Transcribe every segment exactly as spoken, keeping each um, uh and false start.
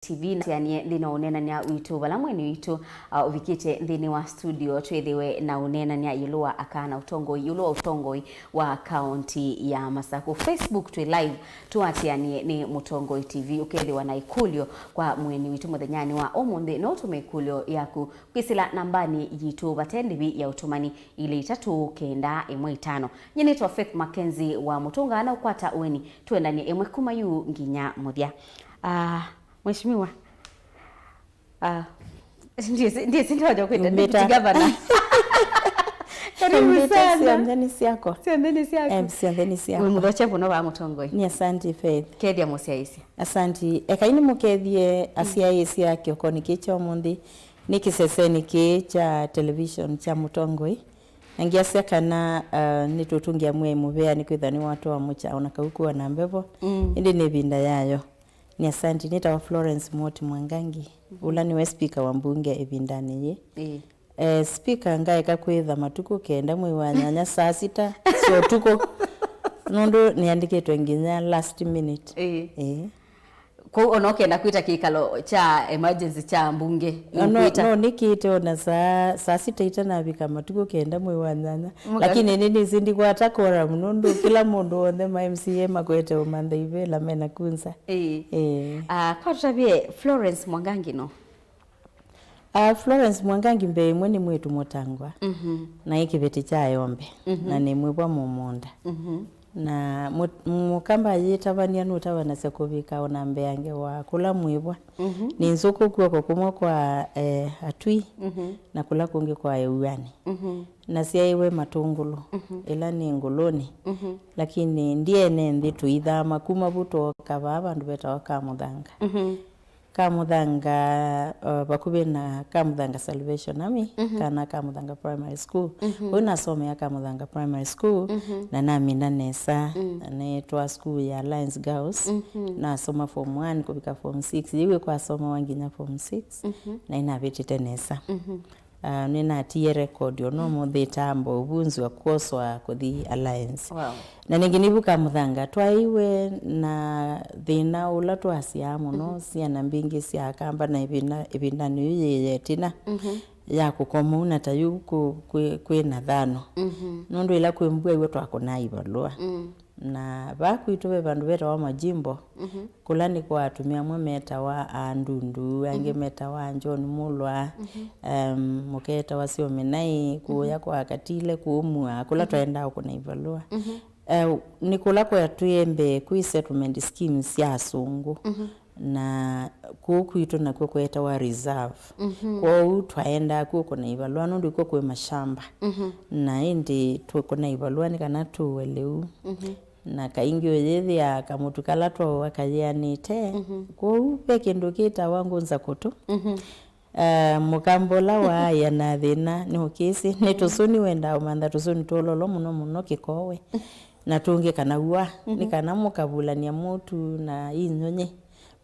T V na tũatĩanĩe nthĩnĩ wa ũneenany'a witũ, vala mũeni witũ, uh, ũvikĩte nthĩnĩ wa studio, twĩthĩwe na ũneenany'a ĩũlũ wa aka na ũtongoi, ĩũlũ wa ũtongoi wa kaunti ya Masakũ. Facebook twĩ live, tũatĩanĩe nĩ Mũtongoi T V. Ũkethĩwa na ĩkũlyo kwa mũeni witũ mũthenyanĩ wa ũmũnthĩ, no ũtũme ĩkũlyo yaku kwĩsĩla nambanĩ yitũ vate ndĩvi ya ũtũmani, ilĩ itatũ kenda ĩmwe itano. Nyie nĩtwa Faith Mackenzie wa Mũtũnga, na ũkwata ũeni, tũendany'e ĩmwe kuma yu nginya mũthya. Ah, Mheshimiwa. Ah, ndiĩsĩ, ndiĩsĩ ndĩwaja kwĩta Mbĩta. Deputy Governor. Karibu Mbĩta sana. Syonthe nĩ syakwa. Syonthe nĩ syaku. Em, syonthe nĩ syakwa. Wĩ mũthokye mũno wa Mũtongoi. Nĩ asante, Faith. Kethya mũsyaĩĩsya. Asante. Ekai nĩmũkethye asyaĩĩsya kĩokonĩ kĩĩ kya ũmũnthĩ. Nĩ kĩsesenĩ kĩĩ kya television kya Mũtongoi. Na ngiasya kana, uh, nĩtũtũngĩa Mwĩai mũvea nĩkwĩthĩwa nĩwatũamũkya ona kau kwĩwa na mbevo. Mm. Ĩndĩ nĩ ĩvinda yayo. Nĩ asante, nĩtawa Florence Mwoti Mwangangi, ũla nĩwe speaker wa mbunge ĩvindanĩ yĩĩ. Ĩĩ. Eh, speaker ngaeka kwĩtha matukũ kenda mwei wa nyanya saa sita sya ũtukũ, nũndũ nĩandĩkĩtwe nginya last minute. Ĩĩ. Ĩĩ. Kwoou ona ũkenda kwĩta kĩkalo kya emergency kya mbunge, no, no, nũkwĩta? No nĩkĩte ona saa, saa sita itanavika matukũ kenda mwei wa nyanya. Mũka- Lakini nĩnĩsĩ ndikwata quorum nũndũ kĩla mũndũ w'onthe ma M C A makwete ũmantha ivela mena kunza. Ĩĩ. Ĩĩ. Ah, kwa tũtavye Florence Mwangangi no? Ah, Florence Mwangangi mbee ĩmwe nĩ mwĩĩtu mũtangwa. Mhm. Na ĩ kĩveti kya Yombe. Mhm. Na nĩ mwĩvwa mũmũnda. Mhm. Na mũ-, mũkamba ayĩtavany'a nũtavanasya kũvika ona mbeange wa kũla mwĩvwa. Mhm. Nĩ nzũkũ kw'oko kũmwe kwa, eh, Atwi, mhm, na kũla kũngĩ kwa Euani. Mhm. Nasyaĩwe Matũngũlũ, mhm, ĩla nĩ Ngũlũnĩ. Mhm. Lakini ndiene nthĩ tũithama kuma vu twoka vaa vandũ vetawa Kamũthanga. Mhm. Kamũthanga, uh, vakuvĩ na Kamũthanga Salvation Army, mhm, kana Kamũthanga Primary School. Mhm. Kũu nasomea Kamũthanga Primary School, mhm, na namina nesa. Mm. Na nĩtwaa school ya Alliance Girls. Mhm. Nasoma form one kũvika form six. Yĩu kwasomawa nginya form six. Mhm. Na inavĩtĩte nesa. Mhm. Ah, nĩnatie record, ona ũmũnthĩ ĩtambo ũvunzwa kwoswa kũthi Alliance. Wow. Na nĩngĩ nĩvu Kamũthanga twaĩwe na thĩna ũla twasyaa mũno, mhm, syana mbingĩ sya Akamba na ĩvinda, ĩvindanĩ yu yĩ ya ĩtina, mhm, ya kũkoma ũu na ta yu kũ-, kwĩ, kwĩ na thano. Mhm. Nũndũ ĩla kwĩ mbua iw'o twakũnaa ivalũa. Mm. Na vaa kwitũ ve vandũ vetawa Majimbo, mhm, kũla nĩ kwa atumĩa amwe metawa a Ndundu, angĩ, mhm, metawa a John Mulwa, mhm, em, mũketawa Syomenai, kũũya, mhm, kwa Katile, kũũmua, kũla, mhm, twaendaa kũna ivalũa. Mhm. Eh, nĩ kũla kwa twĩ mbee kwĩ settlement schemes sya asũngũ. Mhm. Na kũu kwitũ nakw'o kwetawa reserve. Mhm. Kwoou twaendaa kw'o kũna ivalũa nũndũ kw'o kwĩ mashamba. Mhm. Na ĩndĩ tũkũna ivalũa nĩ kana tũũe lĩu. Mhm. Na kaingĩ ũyĩthĩa kamũtu kala twaũa kayĩanĩte. Mhm. Kwoou ve kĩndũ kĩtawa ngũnza kũtũ. Mhm. Eh, mũkamba ũla waaĩa na thĩna nĩ ũkĩsĩ. Nĩ tũsũni wendaa ũmantha tũsũni tũlolo mũno mũno kĩkowe. Na tũngĩ kana w'o, mhm, nĩ kana mũkavulany'a mũtu na inyũnyĩ.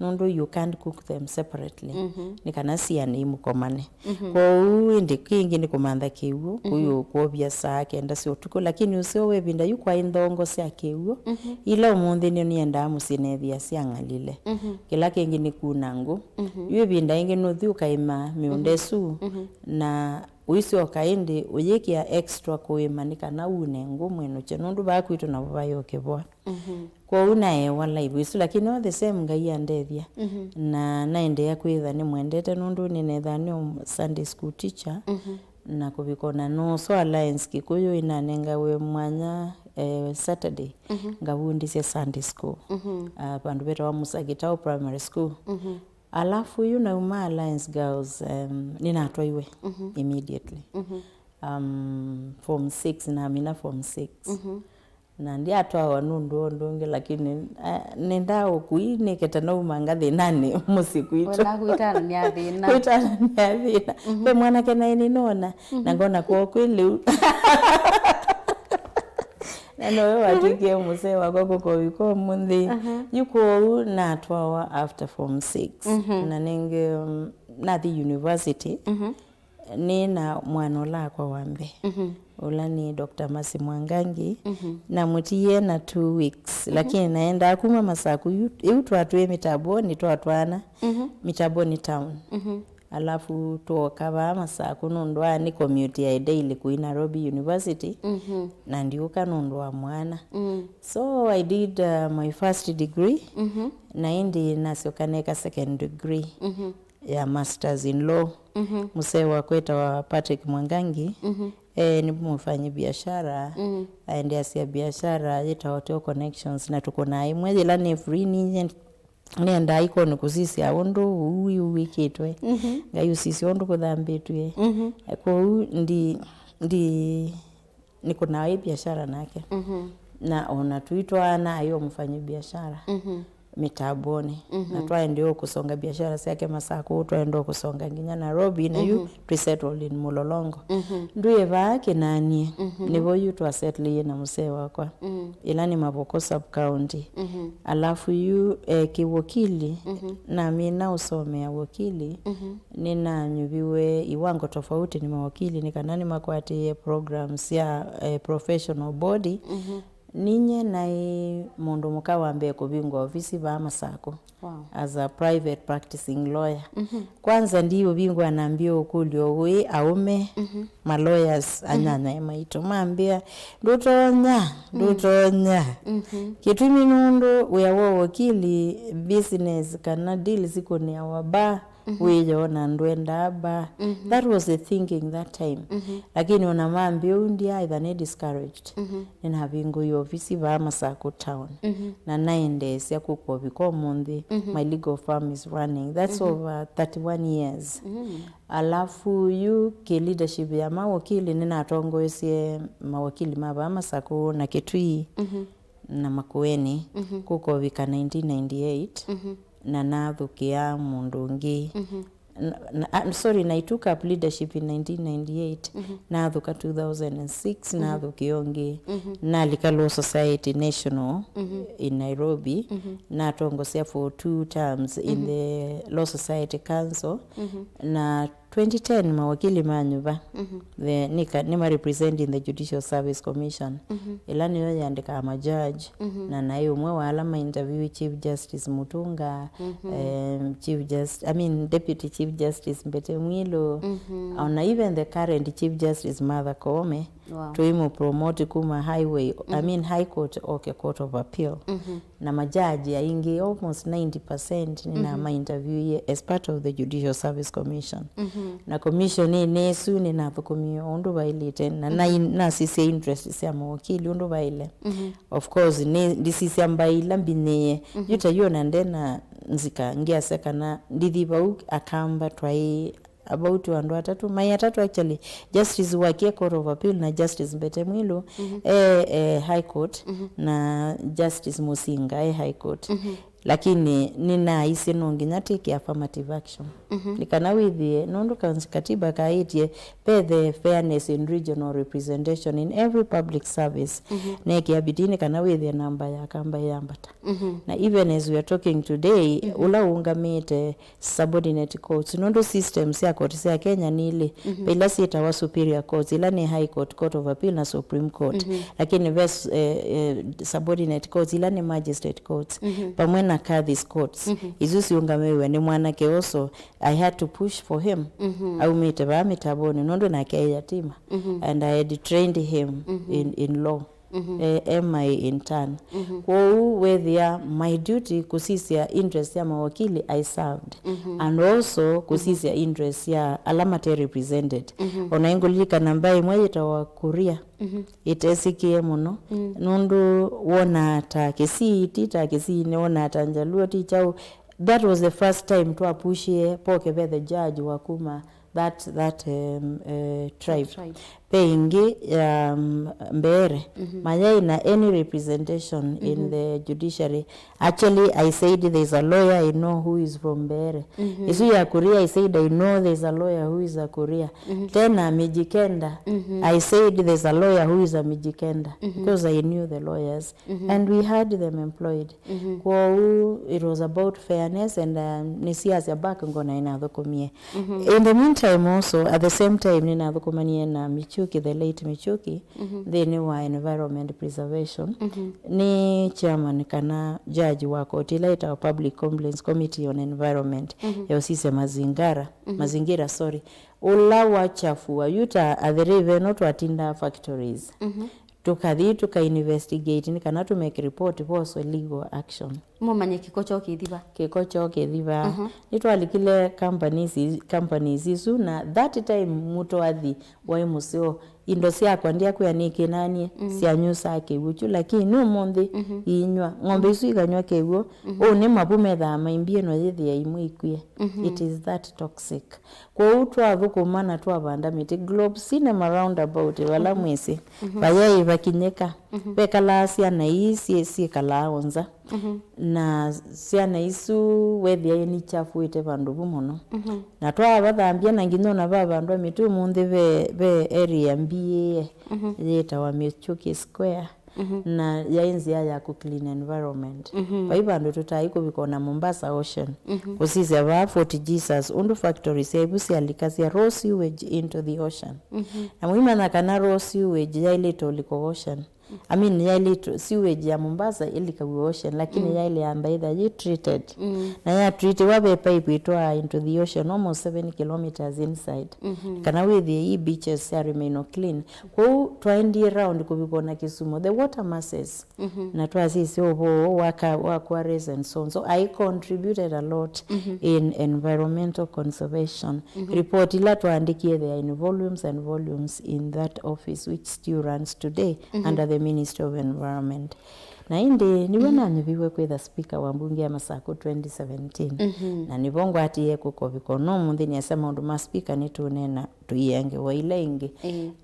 Nũndũ you can't cook them separately. Mhm. Nĩ kana sianei mũkomane. Mhm. Kwoou ĩndĩ kĩngĩ nĩ kũmantha kĩw'ũ, mhm, kũyũ kwovya saa kenda sya ũtukũ, lakini ũseo wa ĩvinda yu kwaĩ nthongo sya kĩw'ũ, mhm, ila ũmũnthĩ nĩo nĩendaa mũsyĩ nethĩa syang'alile. Mhm. Kĩla kĩngĩ nĩ kuna ngũ. Mhm. Yu ĩvinda ĩngĩ nũthi ũkaĩma mĩũnda, mhm, ĩsu, mhm, na ũisyoka ĩndĩ ũyĩkĩa extra kũĩma nĩ kana une ngũ mwĩnũkye, nũndũ vaa kwitũ navo vaĩ o kĩvoa. Mhm. Kwoou naewa live ĩsu, lakini all the same Ngai andethya. Mhm. Na naendeea kwĩtha nĩmwendete nũndũ nĩnethaa nĩ Sunday school teacher. Mhm. Na kũvika ona noosa Alliance Kĩkũyũ, inanengawe mwanya, eh, Saturday, mhm, ngavundĩsya Sunday school. Mhm. Ah, vandũ vetawa Musa Gitau Primary School. Mhm. Alafu yu nauma Alliance Girls, em, nĩnatwaiwe, mhm, immediately. Mhm. Um, form six, namina form six. Mhm. Na ndyatwawa nũndũ wa ũndũ ũngĩ, lakini, ah, nĩndaa ũkui nĩketa naumanga thĩnanĩ mũsyĩ kwitũ. Wenda kwĩtanĩa thĩna. Kwĩtanĩa thĩna. Mhm. Ve mwanake naĩ nĩnona, na, mhm, ngona kwoo kwĩ lĩu. Na nowe watwĩkie mũsee wakwa kũkovika ũmũnthĩ. Aha. Yu kwoou natwawa after form six. Mhm. Na nĩngĩ, um, nathi university. Mhm. Nĩ na mwana ũla wakwa wa mbee. Mhm. Ũla nĩ Doctor Mercy Mwangangi. Mhm. Namũtiie na two weeks, lakini naendaa kuma Masaku yu, ĩu twatwĩe mĩtambonĩ twatwaana, mhm, mĩtambonĩ town. Mhm. Alafu twoka vaa Masaku nũndũ aa nĩ commute ya daily kũi Nairobi University, mhm, na ndiũka nũndũ wa mwana. Mm. So I did, uh, my first degree, mhm, na ĩndĩ nasyoka neka second degree, mhm, ya masters in law. Mhm. Mũsee wakwa etawa Patrick Mwangangi, mhm, eh, nĩ mũfanyi biashara, mm, aendeasya biashara yĩtawa Hotel Connections, na tũkũnaa ĩmwe yĩla nĩ free, ninyie nĩendaa ikonĩ kũsisya ũndũ ũu wĩkĩtwe. Mhm. Ngai ũsisya ũndũ kũthambĩtw'e. Mhm. Kwoou ndi, ndi, nĩkũnaa ĩ biashara nake. Mhm. Na ona tũitwaana aĩ o mũfanyi biashara, mhm, mĩtambonĩ. Mhm. Na twaendee o kũsonga biashara syake Masaku, twaendee o kũsonga nginya Nairobi, na yu, mhm, twĩ settled in Mlolongo. Mhm. Ndwĩe vaa Kĩnanie, mhm, nĩvo yu twasettleie na mũsee wakwa. Mhm. Ĩla nĩ Mavoko sub county. Mhm. Alafu yu, eh, kĩwokili, mhm, namina ũsomea wokili, mhm, nĩnanyuviwe iwango tofauti nĩ mawokili nĩ kana nĩmakwatĩĩe program sya, eh, professional body. Mhm. Ninyie naĩ mũndũ mũka wa mbee kũvingũa ovisi vaa Masaku. Wow. As a private practicing lawyer. Mhm. Kwanza ndiũvingũa nambie ũkũlyo wĩ aũme, mhm, ma lawyers, mhm, anyanyae maitũ mambĩa, "Ndũtonya, mm, ndũtonya." Mhm. Kĩtumi nũndũ wĩa wa wakili, business kana deals ikũnĩawa ba, mhm, wĩyona ndwendaa ba. Mhm. That was the thinking that time. Mhm. Lakini ona mambĩa ũu ndyaaĩtha nĩ discouraged. Mhm. Nĩnavingũie ovisi vaa Masaku town. Mhm. Na naendeesya kũka ũvika ũmũnthĩ. Mhm. My legal firm is running. That's, mhm, over thirty-one years. Mhm. Alafu yu kĩ leadership ya mawakili nĩnatongoesye mawakili ma vaa Masaku na Kitui, mhm, na Makueni, mhm, kũka ũvika nineteen ninety-eight, mhm, na nathũkĩa mũndũ ũngĩ. Mhm. Na, na, ah, sorry, na I took up leadership in nineteen ninety-eight, mhm, nathũka two thousand and six, mhm, nathũkĩa ũngĩ, mhm, nalika Law Society National, mhm, in Nairobi, mhm, natongosya for two terms in, mhm, the Law Society Council, mhm, na twenty ten mawakili manyuva, mhm, the, nika, nĩma represent in the Judicial Service Commission, mhm, ĩla nĩyo yandĩkaa ma judge, mhm, na naĩ ũmwe wa ala ma interview Chief Justice Mutunga, mhm, em, Chief Justice, I mean, Deputy Chief Justice Mbete Mwilu, mhm, ona even the current Chief Justice Martha Koome, wow, tũimũ promote kuma highway, I, mhm, mean, High Court oke Court of Appeal. Mhm. Na majaji aingĩ, almost ninety percent, nĩnama, mhm, interviewie as part of the Judicial Service Commission. Mhm. Na commission ĩnĩ ĩsu nĩnathũkũmie ũndũ vaĩlĩte, na, mhm, nai-, nasisya interest sya mawakili ũndũ vaĩle. Mhm. Of course, nĩ ndisisya mbaĩ ila mbinyĩĩe. Mhm. Yu ta yu ona ndena nzika, ngiasya kana ndithi vau Akamba twaĩ about andũ atatũ, maĩ atatũ actually, Justice Wakie Court of Appeal na Justice Mbete Mwilu, mhm, e, e High Court, mhm, na Justice Musinga e High Court. Mhm. Lakini nĩnaaisye no nginya take affirmative action. Mhm. Nĩ kana wĩthĩe, nũndũ kans-, katiba kaĩtye ve the fairness in regional representation in every public service. Mhm. Neekĩa bidii nĩ kana wĩthĩe namba ya Akamba yambata. Mhm. Na even as we are talking today, mhm, ũla ũũngamĩte subordinate courts, nũndũ system sya court sya Kenya nĩ ilĩ, mhm, ve ila syĩtawa superior courts, ila nĩ High Court, Court of Appeal na Supreme Court. Mhm. Lakini ve s-, eh, eh, subordinate courts, ila nĩ magistrate courts, mhm, vamwe na Kadhi's courts. Mhm. Isu siũngamĩwe nĩ mwanake ũsu. I had to push for him. Mhm. Aumĩte vaa mĩtambonĩ, nũndũ nake e yatima. Mhm. And I had trained him, mhm, in, in law. Mhm. Eh, M I in turn. Mhm. Kwoou wethĩa my duty kũsisya interest ya mawakili I served. Mhm. And also, mhm, kũsisya interest ya ala mate represented. Mhm. Ona ĩngũlilikana mbaĩ ĩmwe yĩtawa Kuria. Mhm. Ĩtesĩkĩe mũno. Mm. Nũndũ wonaa ta Kĩsii, ti ta Kĩsii, nĩwonaa ta Njaluo, ti kyaũ. That was the first time twapushie poke ve the judge wa kuma that, that, um, uh, tribe. Tribe. Ve ĩngĩ ya, um, Mbeere, mhm, mayaĩ na any representation in, mhm, the judiciary. Actually, I said, "There's a lawyer I know who is from Mbeere." Mhm. Isu ya Kuria, I said, "I know there's a lawyer who is a Kuria." Mhm. Tena Mijikenda, mhm, I said, "There's a lawyer who is a Mijikenda," mhm, because I knew the lawyers. Mhm. And we had them employed. Mhm. Kwoou, it was about fairness and, um, nĩsiasya back ngona ĩnathũkũmie. Mhm. In the meantime also, at the same time, nĩnathũkũmanie na Mich-, Michuki, the late Michuki, nthĩnĩ wa environment preservation, nĩ chairman kana judge wa koti ĩla ĩtawa Public Complaints Committee on Environment, ya ũsisya mazingara, mazingira, sorry, ũla wachafua yu ta atherĩ veno twatindaa factories. Tũkathi tũka investigate nĩ kana tũ make report, voswe legal action. Mũmanye kĩko kyoo kĩthi va. Kĩko kyoo kĩthi va. Nĩtwalikile companies, companies isu, na that time mũtwathi waĩ mũseo. Indo syakwa ndyakwĩa nĩkĩnanie, syanyusaa kĩw'ũ kyu, lakini ũmũnthĩ iinywa. Ng'ombe isu ikanywa kĩw'ũ, ũũ nĩ mavu methaa maimbie no yĩthĩa imwe ikwie. It is that toxic. Kwoou twathũkũma na twavanda mĩtĩ. Globe Cinema roundabout, vala mwĩsĩ, vayaĩ vakinyĩka. Vekalaa syana ii syĩ, syĩkalaa o nza. Na syana isu wethĩa nĩichafuĩte vandũ vu mũno. Na twavathambya na nginya ona vavandwa mĩtĩ ũmũnthĩ ve, ve area mbiĩe yĩtawa Michuki Square. Na yaĩ nzĩa ya kũ clean environment. Vai vandũ tũtaĩ kũvika ona Mombasa Ocean. Kũsisya vaa Fort Jesus, ũndũ factory sya ĩvu syalikasya raw sewage into the ocean. Na mũimanya kana raw sewage yaĩlĩte ũlika ocean. I mean, yaĩlĩte, sewage ya Mombasa ĩlikaw'a ocean, lakini yaĩle yamba ĩtha yĩ treated. Na ya treatiwa ve pipe ĩtwaa into the ocean almost seven kilometers inside. Kana wĩthĩe ii beaches sya remain o clean. Kwoou twaendie round kũvika ona Kisumu, the water masses. Na twasisya ũvoo wa ka-, wa quarries and so on. So I contributed a lot in environmental conservation. Report ila twaandĩkie, they are in volumes and volumes in that office which still runs today under the Ministry of Environment. Na ĩndĩ nĩw'o nanyuviwe kwĩtha speaker wa mbunge ya Masaku twenty seventeen. Na nĩvo ngwatie kũkovika no mũnthĩ nĩasya maũndũ ma speaker nĩtũneena tũiengewa ila ingĩ.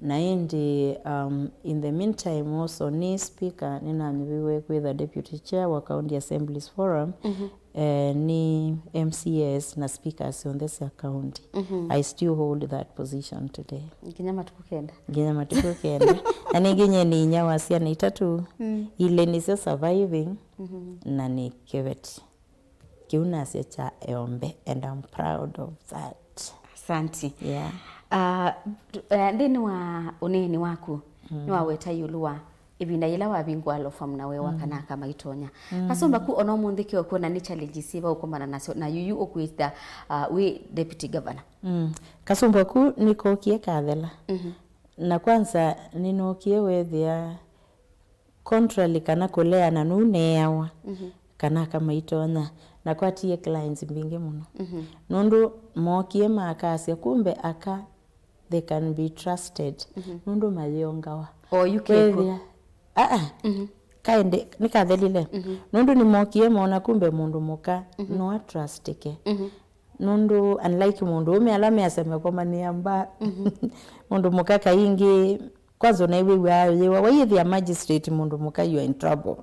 Na ĩndĩ, um, in the meantime also nĩ speaker nĩnanyuviwe kwĩtha deputy chair wa County Assemblies Forum, eh, nĩ M C As na speakers onthe sya county. I still hold that position today. Nginya matukũ kenda. Nginya matukũ kenda. Na nĩ nginya nĩ inya wa syana itatũ, ilĩ nĩsyo surviving, na nĩ kĩveti. Kĩu nasya kya eombe, and I'm proud of that. Asanti. Yeah. Ah, tu-, eh, nthĩnĩ wa ũneeni waku, nĩwaweta ĩũlũ wa ĩvinda yĩla wavingũa law firm na weewa kana aka maitonya. Kasũmba ku ona ũmũnthĩ kĩo kwona nĩ challenges syĩva ũkomana nasyo, na yuyu ũkwĩtha, ah, wĩ deputy governor. Kasũmba ku nĩkokie kathela. Na kwanza nĩnokie wethĩa contrary kana kũleana nũu neeawa kana aka maitonya, na kwatie clients mbingĩ mũno. Nũndũ mookie makasya kumbe aka they can be trusted, nũndũ mayĩongawa. O yu kĩko. Kwethĩa, aa, kaende nĩkathelile. Nũndũ nĩmokie moona kumbe mũndũ mũka no atrustĩke. Nũndũ unlike mũndũ ũme ala measya mekomanĩa mba, mũndũ mũka kaingĩ, kwanza ũnaĩwĩw'aa yĩwa, waiyĩthĩa magistrate mũndũ mũka, you are in trouble.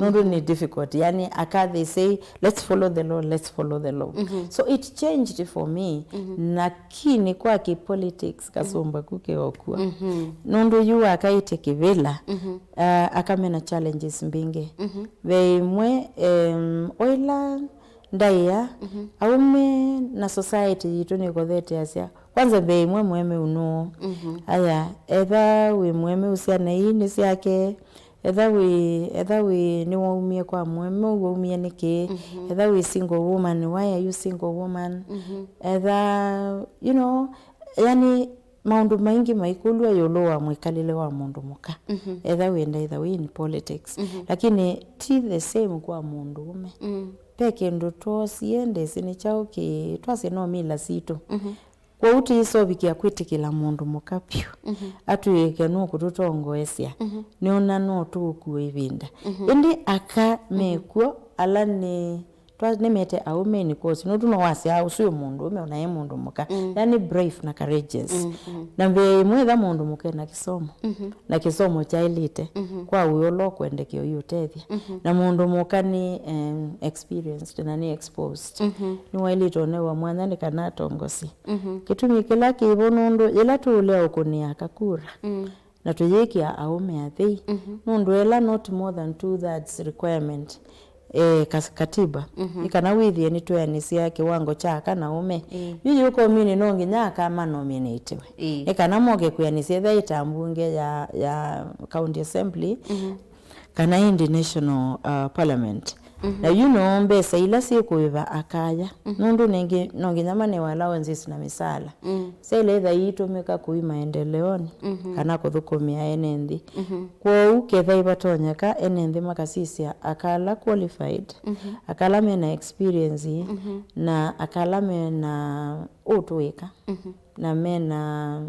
Nũndũ nĩ difficult, yani aka they say, "Let's follow the law, let's follow the law." So it changed for me, na kini kwa ki politics kasũmba ku keokua. Nũndũ yu akaĩte kĩvĩla, ah, aka mena challenges mbingĩ. Ve ĩmwe, em, oila ndaĩa, aũme na society yitũ nĩkotheteasya. Kwanza mbee ĩmwe mũemeu nũũ? Aya, etha wĩ mũemeu syana ii nĩ syake, etha wĩ, etha wĩ nĩwaumie kwa mũemeu, waumie nĩkĩ? Etha wĩ single woman, why are you single woman? Etha, you know, yani, maũndũ maingĩ maikũlw'a ĩũlũ wa mwĩkalĩle wa mũndũ mũka. Etha wĩenda, etha wĩ in politics. Lakini ti the same kwa mũndũũme. Ve kĩndũ twoosie ndĩsĩ nĩ kyaũ kĩ, twasye no mila sitũ. Kwoou tũisovikĩa kwĩtĩkĩla mũndũ mũka vyũ atw'ĩke nũkũtũtongoesya. Nĩona no tũũkua ĩvinda. Ĩndĩ aka mekw'o ala nĩ Twa-, nĩmete aũme nĩ kosi, nũndũ no wasya ũsu wĩ mũndũũme, ona e mũndũ mũka. Yani brave na courageous. Na mbee ĩmwe etha mũndũ mũka ena kĩsomo, na kĩsomo kyaĩlĩte kwa wĩa ũla ũkwendekea ũiũtethya. Na mũndũ mũka nĩ, em, experienced na nĩ exposed. Nĩwaĩlĩte ũnewa mwanya nĩ kana atongosi. Kĩtumi kĩla kĩvo nũndũ yĩla tũũlea ũkũnĩa kakura, na tũyĩkĩa aũme athei, nũndũ ela not more than two thirds requirement, eh, kas-, katiba. Mhm. Nĩ kana wĩthĩe nĩtweanĩsya kĩwango kya aka na aũme. Ĩĩ. Yu yu komini no nginya aka manominatiwe. Ĩĩ. Nĩ kana moke kwĩanĩsya ethĩwa ĩ ta mbunge ya, ya county assembly, mhm, kana ĩndĩ national, uh, parliament. Mhm. Na yu no mbesa ila syĩkũĩva akaya. Mhm. Nũndũ nĩngĩ no nginya manewe allowances na mĩsaala. Mm. Syaĩle ĩtha iitũmĩka kũi maendeleonĩ, mhm, kana kũthũkũmĩa ene nthĩ. Mhm. Kwoou kethĩwa ivatonyeka, ene nthĩ makasisya aka ala qualified, mhm, aka ala mena experience, mhm, na aka ala mena ũtũĩka, mhm, na mena,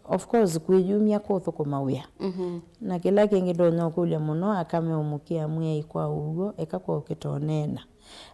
of course, kwĩyumya kũthũkũma wĩa. Mhm. Na kĩla kĩngĩ ndonya ũkũlya mũno, aka meũmũkĩa Mwĩai kwa ũw'o, eka kwa ũkĩtoneena.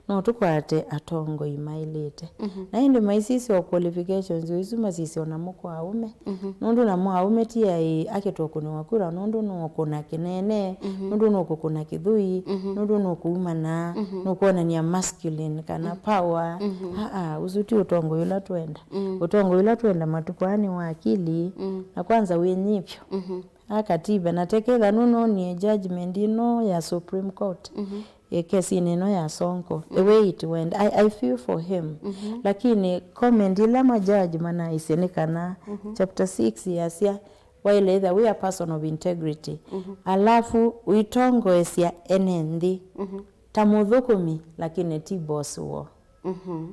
No tũkwate atongoi maĩlĩte. Mhm. Na ĩndĩ maisisya o qualifications o isu masisya o namo kwa aũme. Mhm. Nũndũ namo aũme ti aĩ akĩtwa kũnĩwa kura, nũndũ nũũkũna kĩnene, mhm, nũndũ nũkũkũna kĩthũi, mhm, nũndũ nũkũumana, mhm, nũkwonany'a masculine kana, mhm, power. Mhm. Aa, ũsu ti ũtongoi ũla twenda. Mm. Ũtongoi ũla twenda matukũ aa nĩ wa akili, mm, na kwanza wĩnyivyo. Mhm. A katiba, na teketha nũnonie judgment ĩno ya Supreme Court, mhm, ĩ kesinĩ ĩno ya Sonko, the, mm, way it went, I, I feel for him. Mhm. Lakini comment ila ma judge manaisye nĩ kana, mhm, chapter six yasya, waĩle ĩtha wĩ a person of integrity. Mhm. Alafu ũitongoesya ene nthĩ, mhm, ta mũthũkũmi, lakini ti boss woo. Mhm.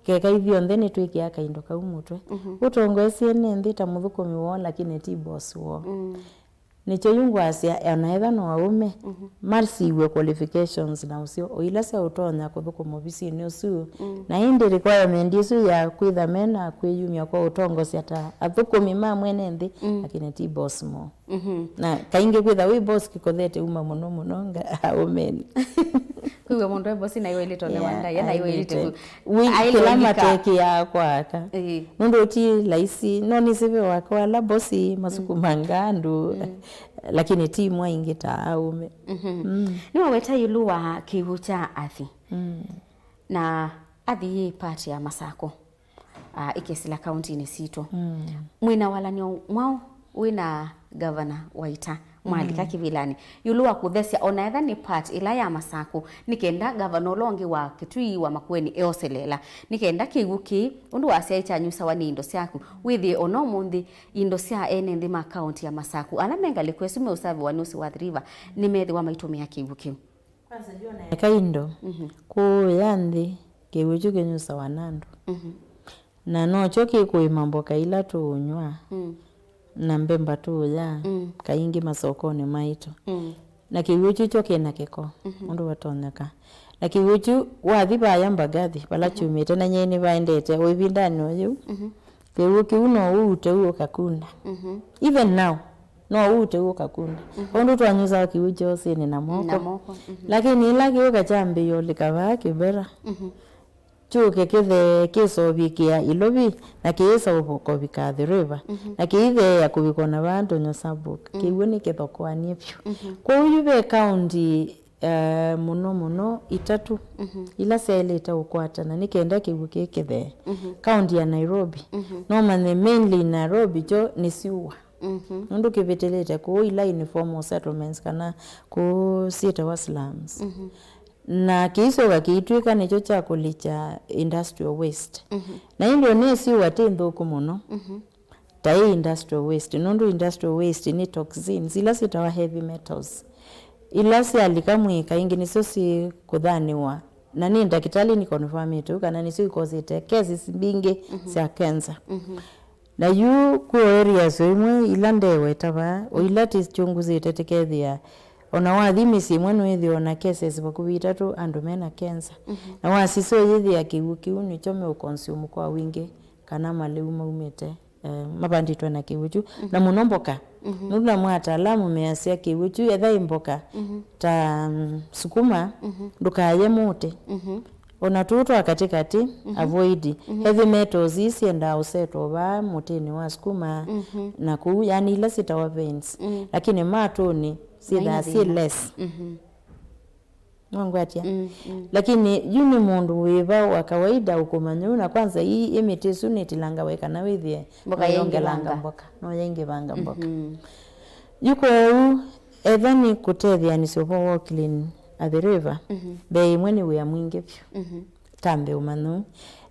Keka ithyonthe nĩtwĩkĩa kaindo kau mũtwe. Mhm. Ũtongoesye ene nthĩ ta mũthũkũmi woo, lakini ti boss woo. Mm. Nĩkyo yu ngwasya, ona etha no aũme, mhm, masiw'e qualifications na ũseo, o ila sya ũtonya kũthũkũma ovisinĩ ũsu. Mm. Na ĩndĩ requirement ĩsu ya kwĩtha mena kwĩyumya kwa ũtongosya ta athũkũmi ma mwene nthĩ, mm, lakini ti boss moo. Mhm. Na kaingĩ kwĩtha wĩ boss kĩkothete uma mũno mũno nga-, aũmeni. Kwĩw'a mũndũ e boss na iwe ilitonewa, yeah, ndai, na iwe ilite ailĩte. Wĩ-, aile kĩla ũlika. Matekĩaa kwa aka. Ĩĩ. Nũndũ ti laisi, no nĩsĩ ve wake wala boss masukumanga andũ. Mm. Lakini ti mwa ingĩ ta aũme. Mhm. Mm. Nĩwaweta ĩũlũ wa kĩw'ũ kya athi. Mm. Na athi yĩ part ya Masakũ, ah, ĩkesĩla kauntinĩ sitũ. Mm. Mwĩ na walan'yo mwaũ wĩ na Gavana Waita mwalika, mm, kĩvĩlanĩ ĩũlũ wa kũthesya, ona etha nĩ part ĩla ya Masakũ, nĩ kenda gavana ũla ũngĩ wa Kitui, wa Makueni, eoseleela, nĩ kenda kĩw'ũ kĩĩ, ũndũ wasyaĩ, kyanyusawa nĩ indo syaku, wĩthĩe ona ũmũnthĩ indo sya ene nthĩ ma kaunti ya Masakũ ala me ngalĩko ĩsu meũsavĩwa nĩ ũsĩ wa Athi River nĩmethĩwa maitũmĩa kĩw'ũ kĩu? Kwanza, yu ona eka indo, mhm, kũũya nthĩ, kĩw'ũ kyu kĩnyusawa na andũ. Mhm. Na nokyo kĩkũĩma mboka ila tũũnyw'a, mm, na mbemba tũũya, mm, kaingĩ masokonĩ maitũ. Mm. Na kĩw'ũ kyu kyo kĩna kĩko, mhm, ũndũ vatonyeka. Na kĩw'ũ kyu wathi vaya Mbagathi, vala, mhm, kyumĩte, na nyie nĩvaendete o ĩvindanĩ o yĩu. Mhm. Kĩw'ũ kĩu no ũute ũkakunda. Mhm. Even now, no ũute ũkakunda. Mhm. Ũndũ twanyusaa kĩw'ũ kyosinĩ na moko. Na moko, mhm. Lakini ĩla kĩũka kyambĩĩa ũlika vaa kĩvera, mhm, kyũke kĩthee kĩsovikĩa Ilovi, na kĩyĩsa ũvika Athi River, mhm, na kĩitheea kũvika ona vaa Ndonyo Sub-Walk. Mm. Kĩw'ũ nĩkĩthokoanie vyũ. Mhm. Kwoou yu ve kaunti eh, mũno mũno itatũ, mhm, ila syaĩlĩte ũkwatana nĩ kenda kĩw'ũ kĩĩ kĩthee. Mhm. Kaunti ya Nairobi. Mhm. No manye mainly Nairobi kyo nĩ syũa. Mhm. Nũndũ kĩvĩtĩlĩte kũu ila informal settlements kana kũu syĩtawa slums. Mhm. Na kĩisyoka kĩitw'ĩka nĩkyo kya kũlikya industrial waste. Mhm. Na ĩndĩ ona syũa ti nthũku mũno. Mhm. Ta ĩ industrial waste, nũndũ industrial waste nĩ toxins, ila syĩtawa heavy metals, ila syalika mwĩĩ kaingĩ nĩsyo syĩkũthanĩwa, na nĩ ndakĩtalĩ nĩ confirmĩte ũu kana nĩsyo ikosĩte cases mbingĩ, mhm, sya cancer. Mhm. Na yu kwĩ o areas o imwe ila ndeweta vaa, o ila tĩkyunguzĩte tĩkethĩa, ona wathi mĩsyĩ ĩmwe nũĩthĩa ona cases vakuvĩ itatũ andũ mena cancer. Mhm. Na wasisya ũyĩthĩa kĩw'ũ kĩu nĩkyo meũconsume kwa wingĩ, kana malĩu maumĩte eh, mavandĩtwe na kĩw'ũ kyu, mhm, na mũno mboka. Mhm. Nũndũ namwe ataalamu measya kĩw'ũ kyu, etha ĩ mboka, mhm, ta, mm, sukuma, mhm, ndũkaye mũtĩ. Mhm. Ona tũu twa katĩkatĩ, mhm, avoid. Mhm. Heavy metals ii syendaa ũsetwa vaa mũtĩnĩ wa sukuma, mhm, na kũu, yani ila syĩtawa veins. Mm. Lakini matũnĩ syĩthaa syĩ less. Mhm. Nongwatya. Mm, mm. Lakini yu nĩ mũndũ wĩva wa kawaida ũkũmanya ũu, na kwanza ii, ĩ mĩtĩ ĩsu nĩtilangawa ĩ kana wĩthĩe mboka noyongelanga yaingĩvanga. Mboka, noyaingĩvanga mboka. Mhm. Yu kwoou, etha nĩ kũtetheanĩsya ũvoo wa ũkilini, Athi River, mhm, mbee ĩmwe nĩ wĩa mwingĩ vyũ. Mhm. Tambe ũmanyũ.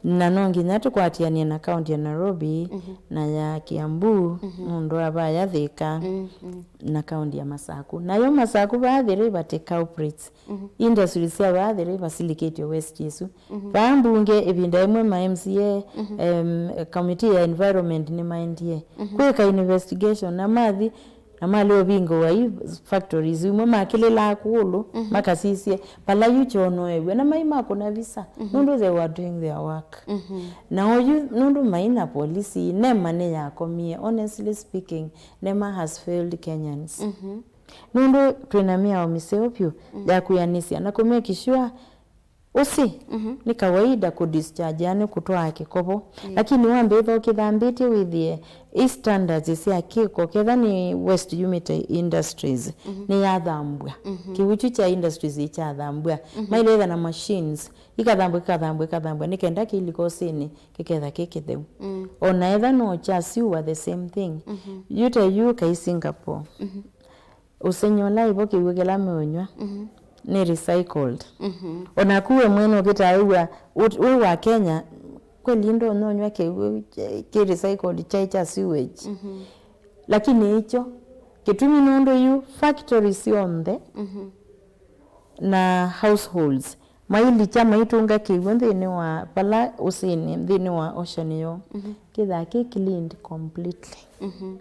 Na no nginya tũkwatĩanĩe na kaunti ya Nairobi, mhm, na ya Kiambu, mhm, nũndũ wa vaya Thika, mm, mm, na kaunti ya Masaku. Nayo Masaku vaa Athi River ti culprits. Mhm. Industries sya vaa Athi River silikĩtw'e West ĩsu. Mhm. Vaa mbunge ĩvinda ĩmwe ma M C A, mhm, em, committee ya environment nĩmaendie, mhm, kwĩka investigation na mathi na malea ũvingũa i factories imwe makĩlĩlaa kũlũ, mhm, makasisye vala yu kyonoew'e na mai makũna visa, mhm, nũndũ they were doing their work. Mhm. Na oyu nũndũ mai na polisi, NEMA nĩyakomie, honestly speaking, NEMA has failed Kenyans. Mhm. Nũndũ twĩ na mĩao mĩseo vyũ, mm, ya kwĩanĩsya na kũ make sure ũsĩ, mhm, nĩ kawaida kũ discharge, yani kũtwaa kĩkovo. Mm. Lakini wambĩĩtha ũkĩthambĩtye wĩthĩe i standards sya kĩko, ketha nĩ waste unit industries, mhm, nĩyathambw'a. Mhm. Kĩw'ũ kyu kya industries ikyathambw'a. Mhm. Mailetha na machines, ikathambw'a, ikathambw'a, ikathambw'a, nĩ kenda kĩilika ũsĩnĩ kĩketha kĩ kĩtheu. Mm. Ona etha no kya sewer, the same thing. Mhm. Yu ta yu kai Singapore. Mhm. Ũsengy'o ũla ĩvo kĩw'ũ kĩla meũnyw'a, mhm, nĩ recycled. Mhm. O naku we mwene ũkĩtaĩw'a wĩ wa Kenya, kweli ndũnyonywa kĩw'ũ kĩ recycled kyaĩ kya sewage. Mhm. Lakini ĩkyo kĩtumi nũndũ yu factory syonthe, mhm, na households mailikya maitũnga kĩw'ũ nthĩnĩ wa vala ũsĩnĩ, nthĩnĩ wa ocean yoo, mhm, kĩthaa kĩ cleaned completely. Mhm.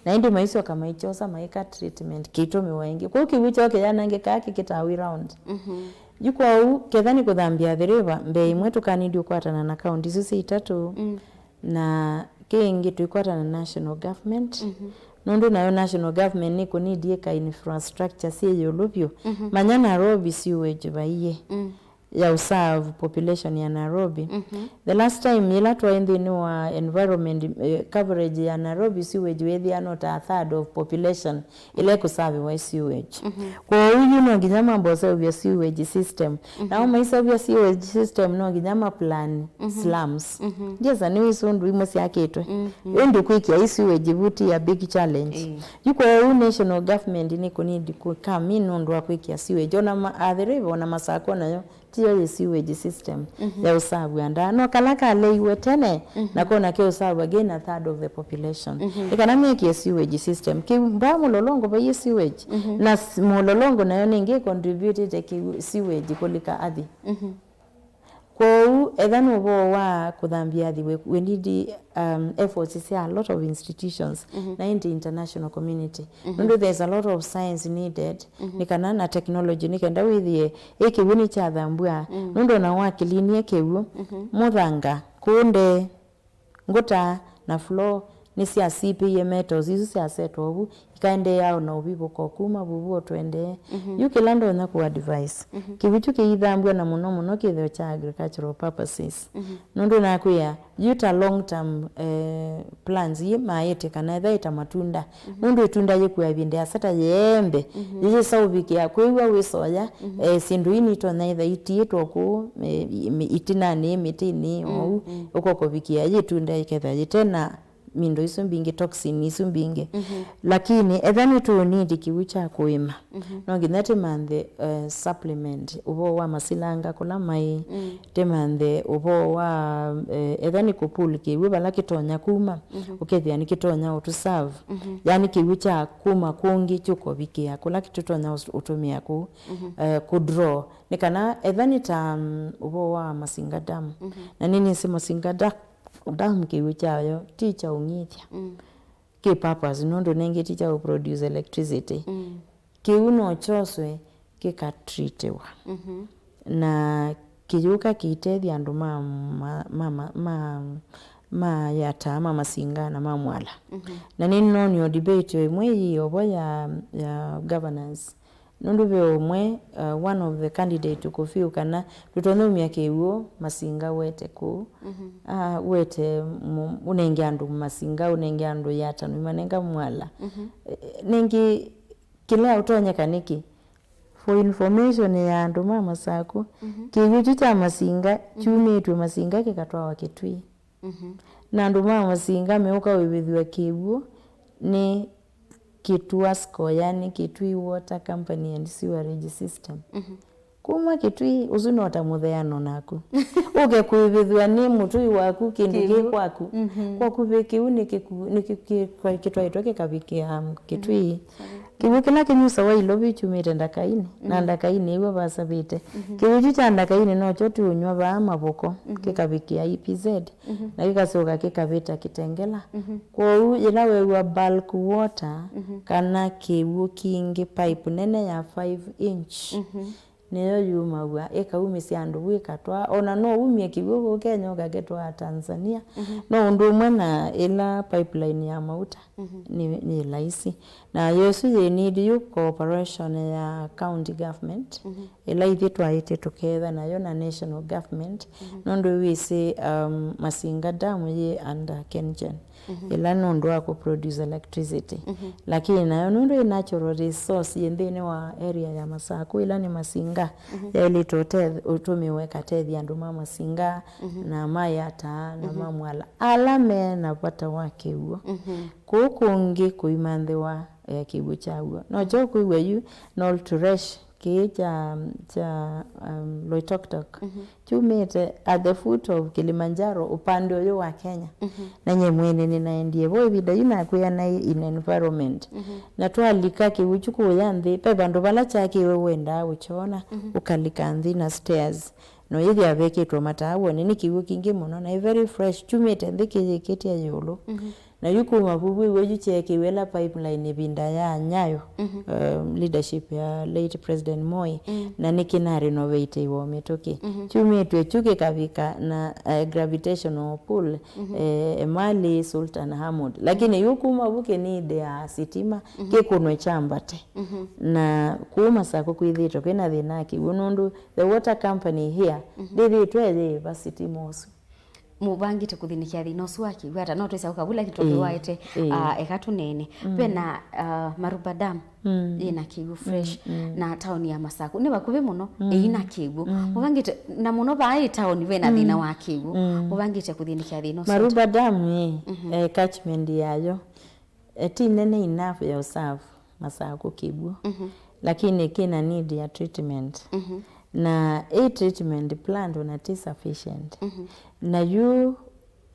Na ĩndĩ maisyoka maikyosa maika treatment kĩitũmĩwa ĩngĩ. Kwoou kĩw'ũ kyoo kĩyanangĩkaa kĩkĩtaa wĩ round. Mhm. Yu kwoou, ketha nĩ kũthambya Athi River, mbee ĩmwe tũkanidi ũkwatana na kaunti isu syĩ itatũ. Mm. Na kĩngĩ tũikwatana na national government, mhm, nũndũ nayo national government nĩkũnidi ĩka infrastructure syĩ ĩũlũ vyũ. Mhm. Manya Nairobi sewage vaiĩ, mm, ya ũserve population ya Nairobi. Mhm. The last time yĩla twaĩ nthĩnĩ wa environment, eh, coverage ya Nairobi sewage wĩthĩa no ta a third of population ĩla ĩkũsaviwa ĩ sewage. Mhm. Kwoou yu no nginya mambe ũseũvya sewage system. Mhm. Nao maiseũvya sewage system no nginya ma plan, mhm, slums. Mhm. Ndiesa nĩwĩsĩ ũndũ imwe syakĩtwe. Mhm. Ĩndĩ kwĩkĩa ĩ sewage vu ti a big challenge. Ĩĩ. Yu kwoou national government nĩkũnidi kũ come in nũndũ wa kwĩkĩa sewage. Ona ma-, Athi River, ona Masakũ nayo tiyo yĩ sewage system, mhm, ya ũserve andũ. No kala kaleiwe tene, mhm, na kona ke ũserve again a third of the population. Mhm. Nĩ kana mekĩe sewage system. Kĩ-, mbaa Mũlolongo vaiĩ sewage. Mhm. Na s-, Mũlolongo nayo nĩngĩ contributĩte kĩ sewage kũlika Athi. Mhm. Kwoou, etha nĩ ũvoo wa kũthambya Athi, we, we need, um, efforts sya a lot of institutions, mhm, na ĩndĩ international community. Mhm. Nũndũ there's a lot of science needed, mhm, nĩ kana na technology, nĩ kenda wĩthĩe ĩ kĩw'ũ nĩkyathambw'a. Mm. Nũndũ ona wakilinie kĩw'ũ, mhm, mũthanga, kũnde, ngũta na floor nĩsyasipĩie metals isu syasetwa ũvu, ikaendeea o na ũvivũko kuma vuvu o tũendee. Mhm. Yu kĩla ndonya kũ advise, mhm, kĩw'ũ kyu kĩithambw'a na mũno mũno kĩthĩo kya agricultural purposes. Mhm. Nũndũ nakwĩa, yu ta long term, eh, plans ii maĩte kana etha ĩ ta matunda. Mhm. Nũndũ ĩtunda yĩkua ĩvinda yasa ta yĩembe, mhm, yĩyĩsa ũvikĩa kwĩw'a wĩsoya, mhm, eh, syĩndũ ii nitonya ĩtha itiĩtwe kũu, eh, i-, mi-, itinanĩ, mĩtĩnĩ, mm, ou, mm, ũkokũvikĩa yĩtunda yĩketha yĩte na mindo isu mbingĩ, toxin isu mbingĩ. Mhm. Lakini etha nĩtũũnidi kĩw'ũ kya kũĩma, mhm, no nginya tĩmanthe, eh, supplement ũvoo wa masilanga kũla maĩ, mm, tĩmanthe ũvoo wa, eh, etha nĩ kũpull kĩw'ũ vala kĩtonya kuma, mhm, ũkethĩa nĩkĩtonya ũtũserve. Mhm. Yani kĩw'ũ kya kuma kũngĩ kyũkovikĩa kũla tũtonya ũs-, ũtũmĩa kũu, mhm, eh, kũdraw. Nĩ kana etha nĩ ta, mm, ũvoo wa Masinga Dam. Mhm. Na nĩnĩsĩ Masinga Dam, dam kĩw'ũ kyayo ti kya ũng'ithya. Mm. Kĩ purpose, nũndũ nĩngĩ ti kya kũ produce electricity. Mm. Kĩw'ũ no kyoswe kĩkatreatiwa. Mhm. Na kĩyũka kĩitethya andũ ma, ma, ma, ma, ma, ma Yatta, ma Masinga na ma Mwala. Mhm. Na nĩnoonie o debate o ĩmwe yĩ o vo ya, ya governance. Nũndũ ve ũmwe, uh, one of the candidate ũkũfiũ kana tũtonya umya kĩw'ũ Masinga wete kũu. Mhm. Ah, wete mu-, ũnenge andũ Masinga, ũnenge andũ Yatta, nũimanenga Mwala. Mhm. Eh, nĩngĩ kĩla ũtonyeka nĩkĩ? For information ya andũ ma Masaku, mhm, kĩw'ũ kyu kya Masinga, mhm, kyumĩtw'e Masinga kĩkatwawa Kitui. Mhm. Na andũ ma Masinga meũka ũĩvĩthw'a kĩw'ũ nĩ Kituasco, yani Kitui Water Company and Sewerage System. Mhm. Kuma Kĩtui, ũsu no ta mũtheano naku. Ũke kũĩvĩthw'a nĩ mũtũi waku kĩndũ kĩ Kĩw'ũ. kwaku. Mhm. Kwaku ve kĩw'ũ nĩ kĩku-, nĩ kĩ-, kĩ-, kĩtwaĩtwe kĩkavikĩa Kĩtui. Mhm. Kĩw'ũ kĩla kĩnyusawa Ilovi kyumĩte Ndakainĩ, na Mhm. Ndakainĩ ĩw'o vasavĩte. Mhm. Kĩw'ũ kyu kya Ndakainĩ nokyo tũũnyw'a vaa Mavoko, Mhm. kĩkavikĩa E P Z. Mhm. Na kĩkasyoka kĩkavĩta Kitengela. Mhm. Kwoou yĩla weew'a bulk water Mhm. kana kĩw'ũ kingĩ, pipe nene ya five inch, Mhm. nĩyo yumaw'a ĩkaumĩsya andũ vu ĩkatwaa. O na no umie kĩw'ũ kũu Kenya ũkakĩtwaa Tanzania. Mhm. No ũndũ ũmwe na ĩla pipeline ya mauta Mhm. nĩ, nĩ laisi. Na yo ĩsu yĩ need yu cooperation ya county government, Mhm. ĩla ithyĩ twaĩtye tũkeetha nayo na national government, Mhm. nũndũ wĩsĩ, um, Masinga Dam yĩ under KenGen, Mhm. ĩla nũndũ wa kũproduce electricity. Mhm. Lakini nayo nũndũ ĩ natural resource yĩ nthĩnĩ wa area ya Masaku, ĩla nĩ Masinga, Mhm. yaĩlĩte ũteth-, ũtũmĩwe katethya andũ ma Masinga, Mhm. na ma Yatta, na ma Mhm. Mwala, ala me na vata wa kĩw'ũ. Mhm. Kũu kũngĩ kũimanthĩwa, eh, kĩw'ũ kya w'o. No kyo kwĩw'a yu Nol Turesh, kĩĩ kya, kya, um, Loitoktok. Mhm. Kyumĩte at the foot of Kilimanjaro, ũpande ũyũ wa Kenya. Mhm. Na nye mwene nĩnaendie vo ĩvinda yu nakwĩa naĩ in environment. Mhm. Na twalika kĩw'ũ kyu kũya nthĩ, ve vandũ vala kyakĩwe wendaa ũkyona, Mhm. ũkalika nthĩ na stairs. No yĩthĩa vekĩtwe mataa wone nĩ kĩw'ũ kingĩ mũno, na ĩ very fresh, kyumĩte nthĩ kĩyĩkĩtye ĩũlũ. Mhm. Na yu kuma vu wĩw'e yu kyeekĩiwe ĩla pipeline ĩvinda ya Nyayo, Mhm. um, leadership ya late President Moi, Mm. na nĩkĩna renovate-iwa o mĩtũkĩ. Mhm. Kyumĩtw'e kyu kĩkavika na, eh, gravitational pull, Mhm. eh, Emali, Sultan Hamud. Lakini yu kuma vu kĩnĩndĩ ya sitima, Mhm. kĩkũnwe kyambate. Mhm. Na kũu Masakũ kwĩthĩĩtwe kwĩna thĩna wa kĩw'ũ nũndũ the water company here Mhm. ndĩthĩĩtwe yĩĩva sitima ũsu. Mũvangĩte kũthĩnĩkĩa thĩna ũsu wa kĩw'ũ ata? No twĩsa ũka vu lakini tũkĩwaĩte, Ĩĩ, ĩĩ. ah, eka tũneene. Mm. Ve na, ah, Maruba Dam Mm. yĩna kĩw'ũ fresh Mm, mm. na taoni ya Masakũ. Nĩ vakuvĩ mũno Mm. ĩina kĩw'ũ. Mm. Mũvangĩte, na mũno vaa ĩ taoni ve na Mm. thĩna wa kĩw'ũ. Mm. Mũvangĩte kũthĩnĩkĩa thĩna ũsu ata? Maruba Dam ĩ, Mhm. eh, catchment yayo, eh, ti nene enough ya ũserve Masakũ kĩw'ũ. Mhm. Lakini kĩna need ya treatment. Mhm. Na ĩ treatment plant ona ti sufficient. Mhm. Na yu,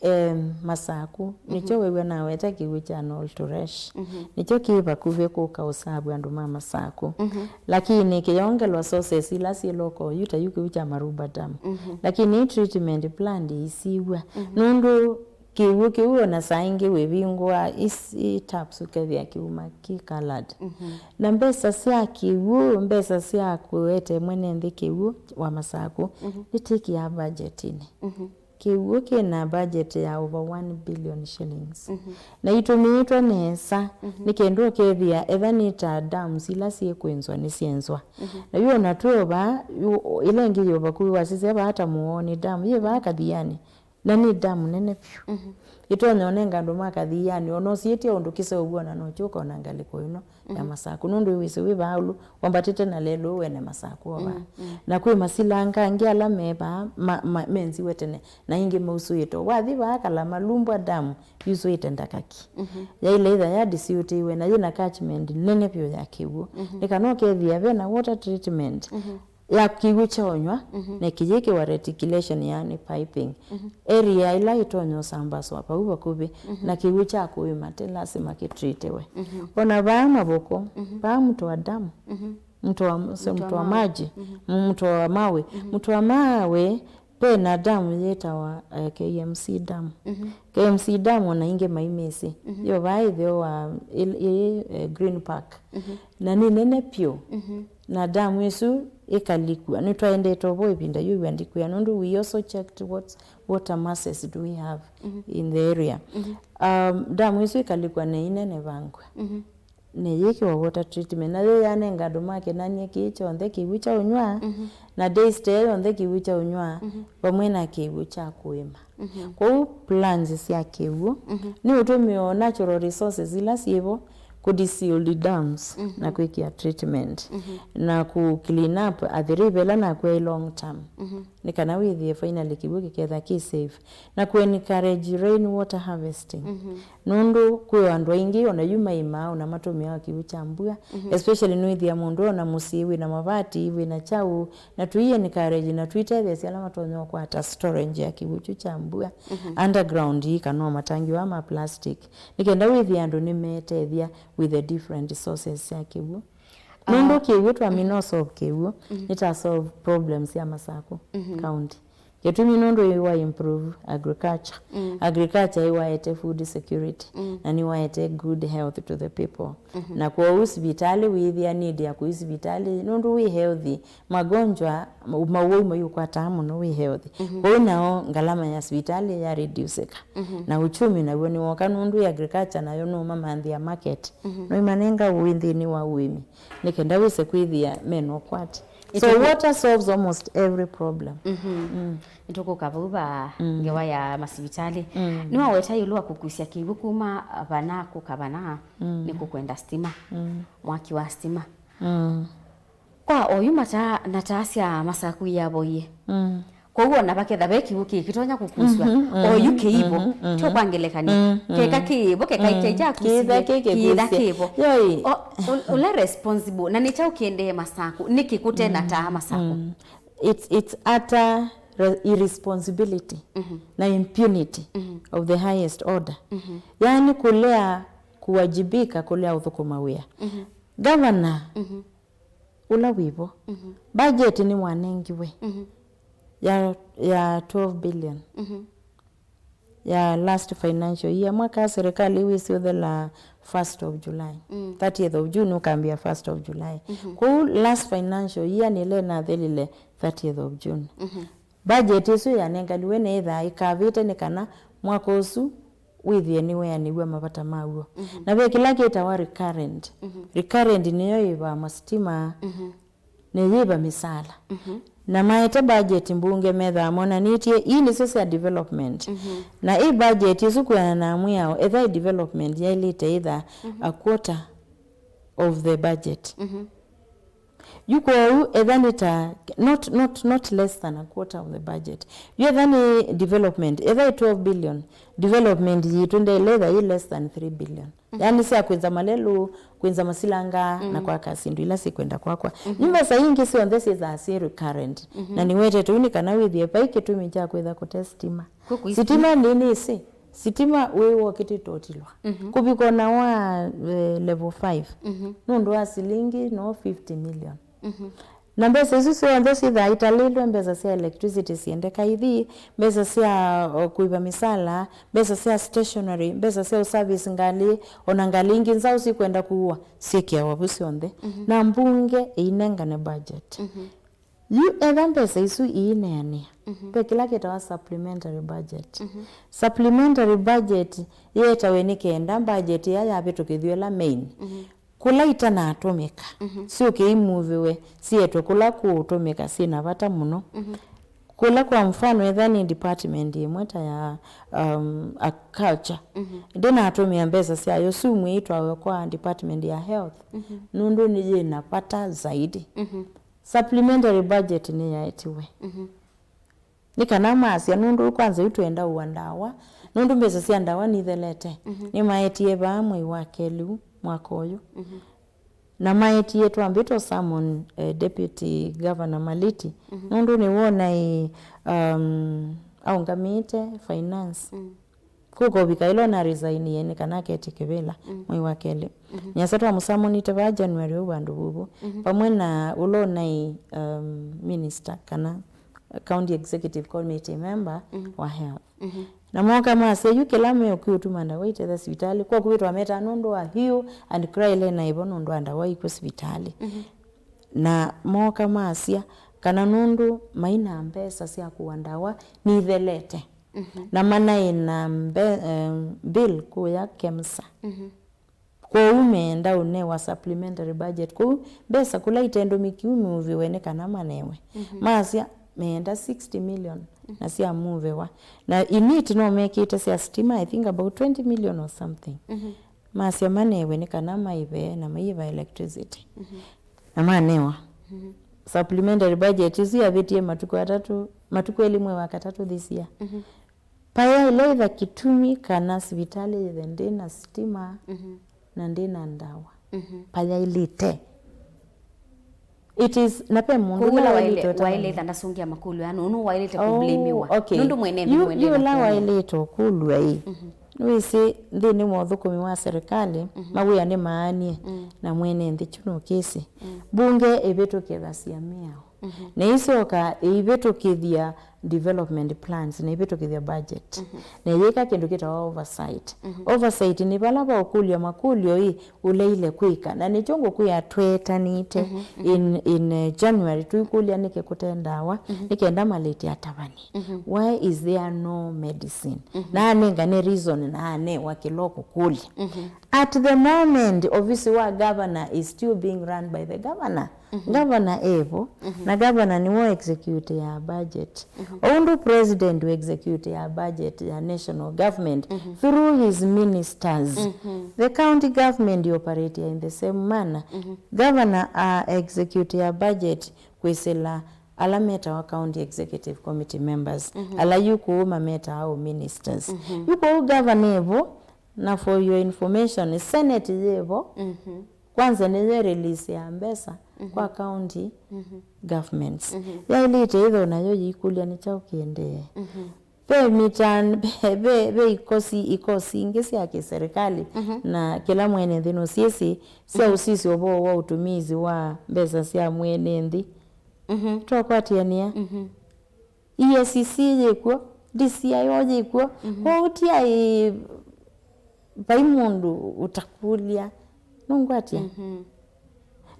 em, Masakũ, Mhm. nĩkyo wĩw'a naweta kĩw'ũ kya Nol Turesh. Mhm. Nĩkyo kĩ vakuvĩ kũka ũserve andũ ma Masakũ. Mhm. Lakini kĩyongelwa sources ila syĩ local yu ta yu kĩw'ũ kya Maruba Dam. Mhm. Lakini ĩ treatment plant ĩisiw'a. Mhm. Nũndũ kĩw'ũ kĩu ona saa ingĩ wĩvingũa isi taps ũkethĩa kĩuma kĩ colored. Mhm. Na mbesa sya kĩw'ũ, mbesa sya kũete mwene nthĩ kĩw'ũ wa Masakũ, Mhm. nĩtĩkĩaa budgetinĩ. Mhm. Kĩw'ũ kĩna budget ya over one billion shillings. Mhm. Na itũmĩĩtwe nesa, Mhm. nĩ kenda ũkethĩa etha nĩ ta dams ila syĩkwĩnzwa nĩsyenzwa. Mhm. Na yu ona twĩ o vaa, yu, ĩla ĩngĩ yĩ o vakuvĩ wasisya vaa ta Mũoonĩ dam, yĩ vaa Kathiani. Na nĩ damu nene vyũ. Mhm. Ĩtonya ũnenga andũ ma Kathiani, ona ũsiĩtye ũndũ kĩseũvw'a na nokyo ũkona ngalĩko ĩno ya Mhm. Masakũ. Nũndũ wĩsĩ wĩ vaa ũlũ, wambatĩte na lelũ wene Masakũ o vaa. Mm, mm. Na kwĩ masilanga angĩ ala me vaa, ma, ma, menziwe tene, na ingĩ mausũĩte. Wathi vaa Kalama, Lumbwa Dam yusũĩte ndakaki. Mhm. Yaile ĩtha ya disiũtĩiwe, na yĩna catchment nene vyũ ya kĩw'ũ. Mhm. Nĩ kana ũkethĩa ve na water treatment. Mhm. ya kĩw'ũ kya ũnyw'a, Mhm. na kĩyĩkĩwa reticulation, yaani piping. Mhm. Area ĩla ĩtonya ũsambaswa vau vakuvĩ, Mhm. na kĩw'ũ kya kũĩma ti lasima kĩtreatiwe. Mhm. Ona vaa Mavoko, Mhm. vaa Mto wa Damu, Mhm. Mto wa, so, Mto wa Mto wa Mawe. Maji, Mhm. Mto wa Mawe. Mhm. Mto wa Mawe, ve na damu yĩtawa, eh, K M C Dam. Mhm. K M C Dam ona ingĩ maimĩsĩ. Mhm. Yo vaa ĩtheo wa ĩl-, ĩĩ, eh, Green Park. Mhm. Na nĩ nene vyũ. Mhm. Na damu ĩsu ĩkalikw'a. Nĩtwaendete ovo ĩvinda yĩu ĩandikwĩa, nũndũ we also checked what water masses do we have Mhm. in the area. Mhm. Um, damu ĩsu ĩkalikw'a na ĩnenevangw'a. Mhm. Na yĩkĩwa water treatment. Na yĩyanenga andũ ma Kĩnanie kĩĩ kyonthe kĩw'ũ kya ũnyw'a, Mhm. na Daystay yonthe kĩw'ũ kya ũnyw'a, Mhm. vamwe na kĩw'ũ kya kũĩma. Mhm. Kwoou plans sya kĩw'ũ Mhm. nĩ ũtũmĩo natural resources ila syĩvo, Kũ deseal dams na kwĩkĩa treatment na kũ clean up athirĩva ĩla nakw'a ĩ long term, nĩ kana wĩthĩe finally kĩw'ũ kĩketha kĩ safe, na kũ encourage rain water harvesting. Nũndũ kwĩ o andũ aingĩ ona yu maimaa ona matũmĩaa kĩw'ũ kya mbua, especially nũĩthĩa mũndũ ona mũsyĩ wĩna mavati, wĩna kyaũ, na tũi encourage na tũitetheesya ala matonya ũkwata storage ya kĩw'ũ kyu kya mbua underground, kana o matangi aa ma plastic, nĩ kenda wĩthĩe andũ nĩmetethya with the different sources sya kĩw'ũ. Nũndũ kĩw'ũ twamina solve kĩw'ũ, nĩta solve problems ya Masaku County. Kĩtumi nũndũ ĩwa improve agriculture. Agriculture ĩwaete food security, na nĩwaete good health to the people. Na kwoou sivitalĩ wĩthĩa need ya kũi sivitalĩ, nũndũ wĩ healthy, magonjwa, mawau mayũkwataa mũno wĩ healthy. Kwoou nao ngalama ya sivitalĩ ya reduceka. Na uchumi naw'o nĩwoka nũndũ ĩ agriculture nayo nũmamanthĩa market. Nũimanenga ũĩ nthĩnĩ wa ũĩmi. Nĩ kenda wĩse kwĩthĩa mena ũkwati. So water solves almost every problem. Nĩtũkũka vau va ngewa ya masivitalĩ. Nĩwaweta ĩũlũ wa kũkusya kĩw'ũ kuma vana kũka vana nĩ kũkwenda stima, mwaki wa stima. Kwa oyu mataa na taa sya Masaku iavoie. Kwoou ona vaketha ve kĩw'ũ kĩ kĩtonya kũkusw'a, oyu kĩivo, tyo kwa ngelekany'o, keka kĩivo, keka itaita kĩitha kĩivo. Ũla responsible na nĩ kyaũ kĩendee Masaku, nĩkĩ kũte na taa Masaku? It's, it's utter re- irresponsibility na impunity of the highest order. Yaani kũlea kuwajibika, kũlea ũthũkũma wĩa. Gavana ũla wĩvo, budget nĩwanengiwe ya, ya twelve billion ya last financial year, mwaka serikali wĩsĩ ũthela first of July, thirtieth of June ũkambĩa first of July. Kwoou last financial year nĩla ĩnathelile thirtieth of June. Budget ĩsu yanenganiwe nĩĩthaa ĩkavĩte nĩ kana mwaka ũsu wĩthĩe nĩweanĩw'a mavata maw'o. Na ve kĩla kĩtawa recurrent. Recurrent nĩyo yĩvaa masitima, nĩyĩva mĩsaala. Na maete budget mbunge methaa monanĩtye ii nĩsyo sya development. Na ĩ budget ĩsu kwĩanana na mwĩao, etha ĩ development yaĩlĩte ĩtha a quarter of the budget. Yu kwoou etha nĩ ta not, not, not less than a quarter of the budget. Yu etha nĩ development, etha ĩ twelve billion, development yitũ ndĩla ĩtha yĩ less than three billion. Yaani sya kwĩnza malelũ, kwĩnza masilanga na kwaka syĩndũ ila syĩkwenda kwakwa. Yu mbesa ingĩ syonthe syĩthaa syĩ recurrent. Na nĩwetete ũu nĩ kana wĩthĩe vai kĩtumi kya kwĩtha kũte sitima. Sitima nĩ nĩsĩ. Sitima wĩ wokĩtĩte ũtilwa. Kũvika ona wa eh, level five. Nũndũ wa silingi no fifty million. Na mbesa isu syonthe syĩthaa italĩlwe, mbesa sya electricity syendeka ithi, mbesa sya o, kũiva mĩsala, mbesa sya stationery, mbesa sya ũservice ngalĩ, ona ngalĩ ingĩ nzaũ sikwenda kuwa, syĩkĩawa vu syonthe. Na mbunge ĩinengane budget. Yu etha mbesa isu iineanĩa, ve kĩla kĩtawa supplementary budget. Supplementary budget yĩetawe nĩ kenda budget ĩya yavĩtũkĩthw'e ĩla main, kũla itanatũmĩka, syũke imuviwe, sietwe kũla kũũtũmĩka syĩ na vata mũno. Kũla kwa mfano, etha nĩ department ĩmwe ta ya um, a culture, ndĩnatũmĩa mbesa syayo, sumu ĩitwawe kwa department ya health, nũndũ nĩ yĩ na vata zaidi. Supplementary budget nĩyaetiwe. Nĩ kana masya, nũndũ kwanza yu twenda ũa ndawa, nũndũ mbesa sya ndawa nithelete. Nĩmaetie vaa mwei wa kelĩ mwaka ũyũ. Na maetie twambĩtwe summon eh, Deputy Governor Maliti, nũndũ nĩwona ĩ um, aũngamĩte finance. Kũka ũvika ĩla na resignie nĩ kana aketye kĩvĩla mwei wa kelĩ. Nĩasa twamũsamonite vaa January ũu vandũ vuvu, vamwe na ũla ũnaĩ um, minister kana county executive committee member wa health. Na mooka masya yu kĩla meũkĩũtuma ndawa itetha sivitalĩ, kwa kũvĩtwa metaa nũndũ wa hue and cry ĩla ĩnaĩvo nũndũ wa ndawa ikw'o sivitalĩ. Na mooka masya kana nũndũ maina mbesa sya kũa ndawa nithelete. Na manaĩ na mbe, um, bill kũya KEMSA. Kwoou meenda ũnewa supplementary budget. Kwoou mbesa kũla itendũmĩkiu muviwe nĩ kana manewe. Masya meenda sixty million na syamuviwa. Na init no mekĩte sya sitima, I think about twenty million or something. Masya manewe nĩ kana maĩve na maĩva electricity. Mhm. Na manewa. Mhm. Supplementary budget ĩsu yavĩtie matukũ atatũ, matukũ elĩ mwei wa katatũ this year. Mhm. Payaĩle ĩtha kĩtumi kana sivitalĩ yĩthe ndĩ na sitima, mhm, na ndĩ na ndawa. Mhm. Payaĩlĩte. It is, na ve mũndũ kwoou ũla ũla waĩle, waĩlĩte ũtavany'a. Waĩlĩte ndasũngĩa makũlyo aa, nũũ waĩlĩte, oh, kũblamiwa? Okay. Nũndũ mwene nthĩ, yu, mwene yu ũla nthĩ. Waĩlĩte ũkũlw'a ĩ, mhm, nĩwĩsĩ nthĩnĩ wa ũthũkũmi wa serikali, mhm, mawĩa nĩmaanie, mm, na mwene nthĩ kyu nũkĩsĩ. Mm. Mbunge ĩvĩtũkĩthasya mĩao. Mhm. Na ĩisoka ĩivĩtũkĩthya development plans, na ĩivĩtũkĩthya budget. Mhm. Na yĩka kĩndũ kĩtawa oversight. Mhm. Oversight nĩ vala vaũkũlya makũlyo ĩ, ũleile kwĩka. Na nĩkyo ngũkwĩa twetanĩte, mhm, mhm, in, in, eh, January, tũikũlya nĩkĩ kũte ndawa, mhm, nĩ kenda malĩte atavany'a. Mhm. Why is there no medicine? Mhm. Na anengane reason na anewa kĩla ũkũkũlya. Mhm. At the moment, ofisi wa governor is still being run by the governor. Mhm. Governor evo, mhm, na governor nĩwe execute ya budget. Mhm. O ũndũ president execute ya budget ya national government, mhm, through his ministers. Mhm. The county government operate in the same manner. Mhm. Governor a execute ya budget kwĩsĩla ala metawa county executive committee members, mhm, ala yu kũu mametawa o ministers. Mhm. Yu kũu governor evo, na for your information, senate yĩvo. Mhm. Kwanza nĩyo release ya mbesa, mhm, kwa county, mhm, governments. Mhm. Yaĩlĩte ĩtho nayo yĩikũlya nĩ kyaũ kĩendee. Mhm. Ve mitan-, ve, ve, ve ikosi, ikosi ingĩ sya kĩserikali, mhm, na kĩla mwene nthĩ nũsyĩsĩ, sya, mhm, ũsisya ũvoo wa ũtũmĩĩsi wa mbesa sya mwene nthĩ. Mhm. Twakwatĩanĩa. Mhm. E A C C yĩkw'o, D C I O yĩkw'o, mhm, kwoou ti aĩ vai mũndũ ũtakũlya. Nũngwatya? Mhm.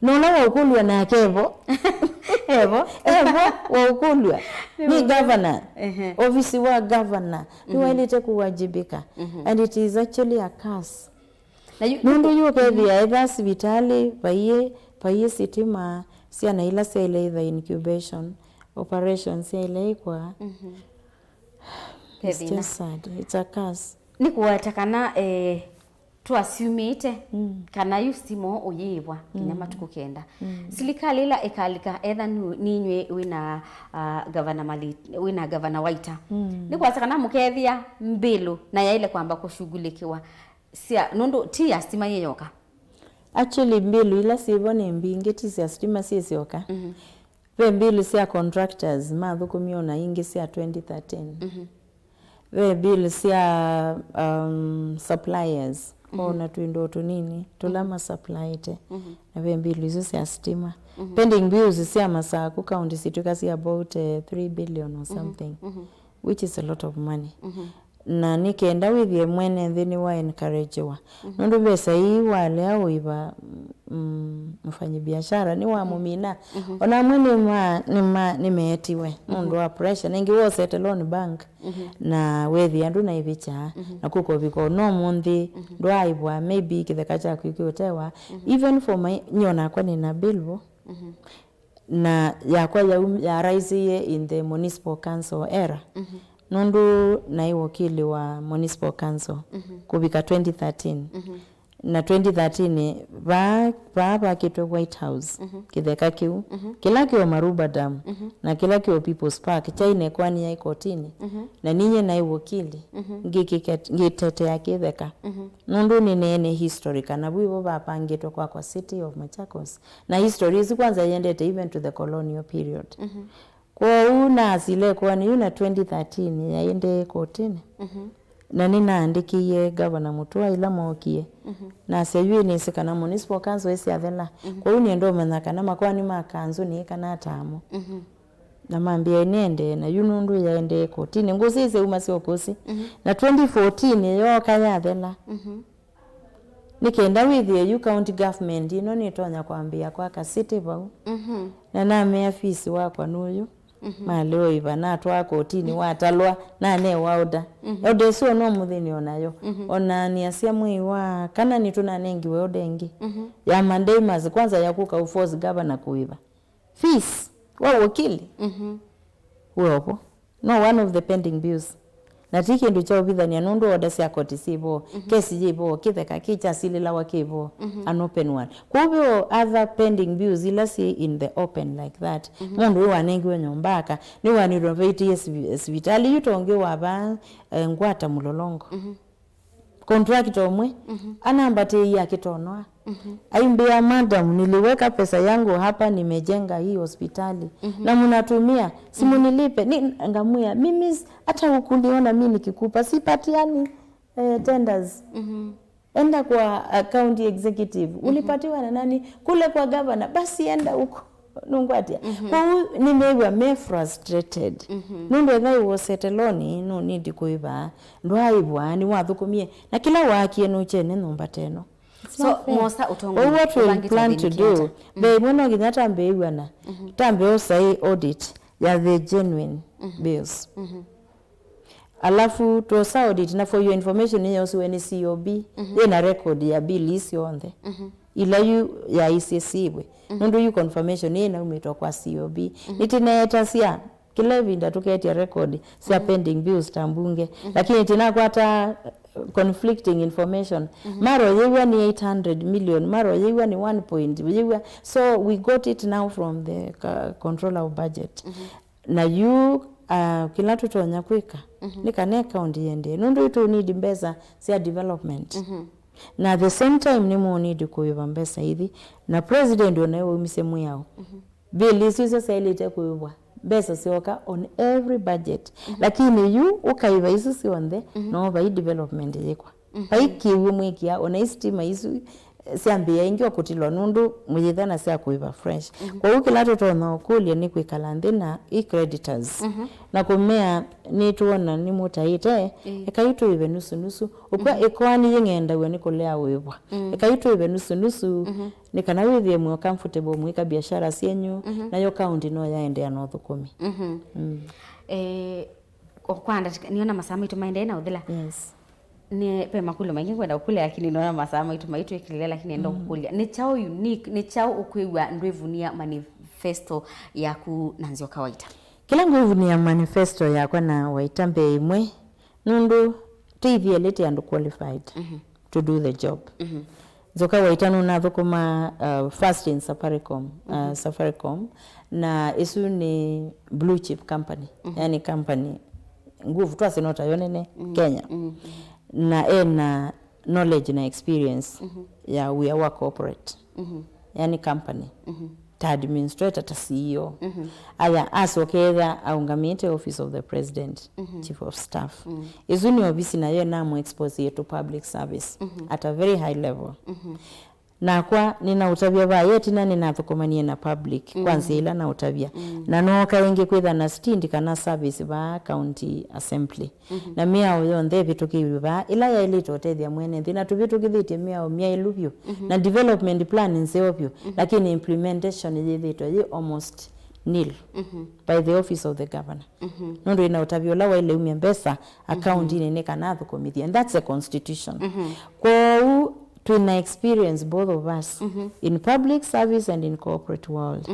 Na ũla waũkũlw'a nake evo. Evo. Evo, waũkũlw'a. Nĩ, evo, governor. Ehe. Ofisi wa governor, mhm, nĩwaĩlĩte kũwajibika. Mhm. And it is actually a curse. Na yu-, nũndũ yu ũkethĩa, mhm, etha sivitalĩ, vaiĩ, vaiĩ sitima, syana ila syaĩle ĩtha incubation, operation syaĩle ĩkwa. Mhm. It's, ve thĩna, just sad. It's a curse. Nĩ kũweta kana, eh, twasumĩte, mm, kana yu sitima ũyĩĩvwa nginya, mm, matukũ kenda. Mm. Silikalĩ ĩla ĩkalika, etha nũ-, ninyw'ĩ wĩna, ah, gavana Mali-, wĩna gavana Waita. Mm. Nĩ kwasya kana mũkethĩa mbĩlũ na yaĩle kwamba kũshughulikiwa sya, nũndũ ti ya sitima yĩ yoka. Actually, mbĩlũ ila syĩvo nĩ mbingĩ, ti sya sitima syĩ syoka. Mhm. Ve mbĩlũ sya contractors mathũkũmie ona ingĩ sya twenty thirteen. Mhm. Ve mbĩlũ sya, um, suppliers, mhm, ona tũindo tũnini tũla, mhm, masupplaĩte. Mhm. Na ve mbĩlũ isu sya sitima. Mhm. Pending bills sya Masaku County situka sya about, eh, three billion or, mhm, something, mhm, which is a lot of money. Mhm. Na nĩ kenda wĩthĩe mwene nthĩ nĩwa encouragewa. Mhm. Nũndũ mbesa ii walea ũiva, mm, mfanyibiashara, nĩwamũmina. Mhm. Ona amwe nĩma-, nĩma-, nĩmeetiwe, mhm, nũndũ wa pressure. Na ĩngĩ wosete loan bank, mhm, na wethĩa ndũnaĩvĩkya, mhm, na kũkovika ona ũmũnthĩ, mhm, ndwaaĩvwa, maybe kĩtheka kyaku kĩũtewa. Mhm. Even for my, nyie onakwa nĩna bill vo. Mhm. Na yakwa yaum-, yaraisĩie in the municipal council era. Mhm. Nũndũ naĩ wakili wa municipal council, mhm, kũvika twenty thirteen. Mhm. Na twenty thirteen, vaa, vaa vakĩtwe White House, mhm, kĩtheka kĩu, mhm, kĩla kĩo Maruba Dam, mhm, na kĩla kĩo People's Park, kyaĩ na ĩkoani ya ikotinĩ. Mhm. Na ninyie naĩ wakili, mhm, ngĩkĩket-, ngĩtetea kĩtheka. Mhm. Nũndũ nĩneene history kana vu ĩvo vapangĩtwe kwakwa City of Machakos. Na history ĩsu kwanza yendete even to the colonial period. Mhm. Kwoou naasile ĩkoani yu na twenty thirteen yaĩ ndee kotinĩ. Mhm. Na nĩnaandĩkĩie Governor Mutua ĩla mookie. Mhm. Nasya yu nĩsĩ kana municipal council ĩsyathela. Mhm. Kwoou nĩenda ũmanya kana makoani ma kanzũ nĩĩkana atamo. Mhm. Na mambĩa nĩendee na yu nũndũ yaendee kotinĩ. Ngũsĩ ĩsyauma syokũsĩ. Mhm. Na twenty fourteen yooka yathela. Mhm. Nĩ kenda wĩthĩe yu county government ĩno nĩtonya kwambĩĩa kwaka city vau. Mhm. Na namea fees wakwa nũyũ. Mhm. Malea ũiva, natwaa kotinĩ, watalwa, nanewa order. Mhm. Order ĩsu ona ũmũthĩ nĩ onayo. Mhm. Ona nĩasya mwei wa kana nĩtũnanengiwe order ĩngĩ. Mhm. Ya mandamus, kwanza ya kũka ũforce governor kũiva. Fees wa wakili. Mhm. Wĩ ovo. No one of the pending bills. Na ti kĩndũ kya ũvithania nũndũ order sya koti syĩ vo, kesi yĩ vo, kĩtheka kĩ kyasilĩlawa kĩ vo, an open one. Kwoou ve o other pending bills ila syĩ in the open like that. Mũndũ ũyũ wanengiwe nyũmba aka, nĩwanĩrenovatie sivi- sivitalĩ yu tongi wa vaa, eh, ngwata Mũlolongo. Contractor ũmwe anambatĩĩa akĩtonoa. Aimbĩa, "Madam, niliweka pesa yangu hapa, nimejenga hii hospitali. Na mnatumia, si munilipe." Ni ngamwĩa, "Mimi s- hata hukuniona mimi nikikupa, sipatiani eh, tenders." Enda kwa uh, county executive, "Ulipatiwa na nani?" "Kule kwa governor." "Basi enda huko." Nũngwatĩa. Kwoou nĩmew'a me frustrated. Nũndũ etha ĩwosete loni, no need kũĩva. Ndwaaĩvwa, nĩwathũkũmie. Na kĩla waakie nũkyene nyũmba teno. It's not fair. Mwosa ũtongoi, what we plan to do, ve ĩmwe no nginya tambe ĩw'ana, tambe ũsai audit ya the genuine bills. Alafu twosa audit, na for your information, nĩyosiwe nĩ C O B, yĩna record ya bill ii syonthe. Ila yu yaisye siwe. Nũndũ yu confirmation ĩĩ naumĩtwa kwa C O B. Nĩtĩneetasya kĩla ĩvinda tũketya record sya pending bills ta mbunge. Lakini tĩnakwata conflicting information. Maro yĩw'a nĩ eight hundred million, maro yĩw'a nĩ one point, yĩw'a. So we got it now from the co- controller of budget. Na yu uh, kĩla tũtonya kwĩka nĩ kana ĩkaũndi yendee, nũndũ ĩtũ need mbesa sya development. Na at the same time nĩ mũũ need kũĩva mbesa ithi, na president onae waumisye mwĩao. Bill isu isyo syaĩlĩte kũĩvwa mbesa syoka on every budget. Lakini yu ũkaĩva isu syonthe, no vai development yĩkwa. Vai kĩw'ũ mwĩkĩa, ona isitima isu syambĩĩa ĩngĩ o kũtilwa nũndũ mũyĩthana sya kũĩva fresh. Kwoou kĩla tũtonya ũkũlya nĩ kwĩkala nthĩ na i creditors na kũmea, "Nĩtwona nĩmũtaĩte, ekai tũĩve nusu nusu." Ũkw'a ĩkoani yĩng'endaw'a nĩ kũlea ũĩvwa. Ekai tũĩve nusu nusu, nĩ kana wĩthĩe mwĩ o comfortable mwĩka biashara syenyu, nayo county no yaendeea na ũthũkũmi. Eh, o kwa ndatika, nĩona masaa maitũ maendee na ũthela. Yes. Nĩ, ve makũlyo maingĩ ngwenda kũkũlya, lakini nĩona masaa maitũ maitwĩkĩlĩle, lakini nenda kũkũlya, nĩ kyaũ unique, nĩ kyaũ ũkwĩw'a ndwĩvunia manifesto yaku na Nzioka Waita? Kĩla ngwĩvunia manifesto yakwa na Waita mbee ĩmwe, nũndũ tĩ ithyĩ elĩ tĩ andũ qualified to do the job. Nzioka Waita nũnathũkũma uh, first in Safaricom, uh, Safaricom, na ĩsu nĩ blue chip company, yani company nguvu twasĩ no tayo nene Kenya. Na ena knowledge na experience ya wĩa wa corporate, yani company, ta administrator, ta C E O. Aya, asokeetha aũngamĩte office of the president, chief of staff. Ĩsu nĩ ovisi nayo ĩnamũ expose to public service at a very high level. Nakwa nĩnaũtavya vaa, ĩtina nĩnathũkũmanie na public kwa nzĩa ĩla naũtavya. Na nooka ĩngĩ kwĩtha na stint kana service vaa county assembly. Na mĩao yonthe ĩvĩtũkĩiw'e vaa, ĩla yaĩlĩte ũtethya mwene nthĩ, na tũvĩtũkĩthĩtye mĩao myaĩlu vyũ, na development plan nzeo vyũ, lakini implementation yĩthĩtwe yĩ almost nil by the office of the governor. Nũndũ ĩna ũtavya ũla waĩle umya mbesa akauntinĩ nĩ kana athũkũmĩthye, and that's the constitution. Kwoou twĩna experience, both of us, in public service and in corporate world.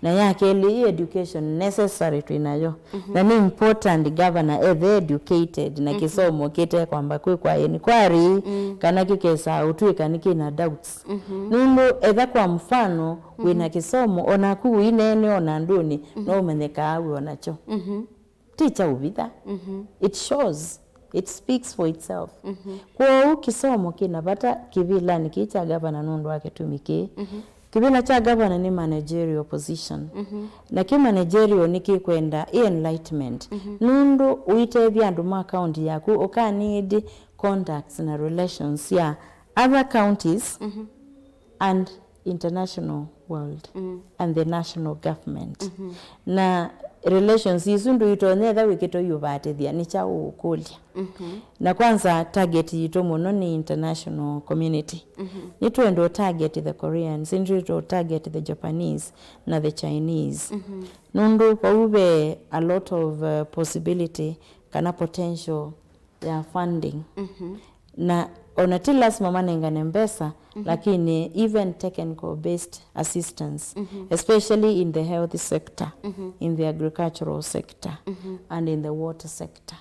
Na ya kelĩ, ĩ education necessary twĩnayo. Na nĩ important governor ethe educated na kĩsomo kĩte kwamba kwĩkwa inquiry kana kĩkesa ũtwĩka nĩ kĩna doubts. Nũndũ etha kwa mfano wĩna kĩsomo, onaku ũineenea ona andũnĩ, no ũmenyekaa wĩ onakyo. Ti kya ũvitha. It shows, it speaks for itself. Kwoou kĩsomo kĩna vata kĩvĩlanĩ kĩĩ kya gavana nũndũ wa kĩtumi kĩĩ. Kĩvĩla kya gavana nĩ managerial position. Na kĩ managerial nĩ kĩkwenda ĩ enlightenment. Nũndũ ũitethya andũ ma county yaku, ũka need contacts na relations sya other counties and international world and the national government. Na relations isu ndũitonya etha wĩkĩte ũiũvatĩthya, nĩ kyaũ ũkũlya? Na kwanza target yitũ mũno nĩ international community. Nĩtwenda ũ target the Koreans, nĩtwenda ũ target the Japanese na the Chinese. Nũndũ vau ve a lot of uh, possibility kana potential ya funding. Na ona ti lasima manengane mbesa, lakini even technical based assistance, especially in the health sector, in the agricultural sector, and in the water sector.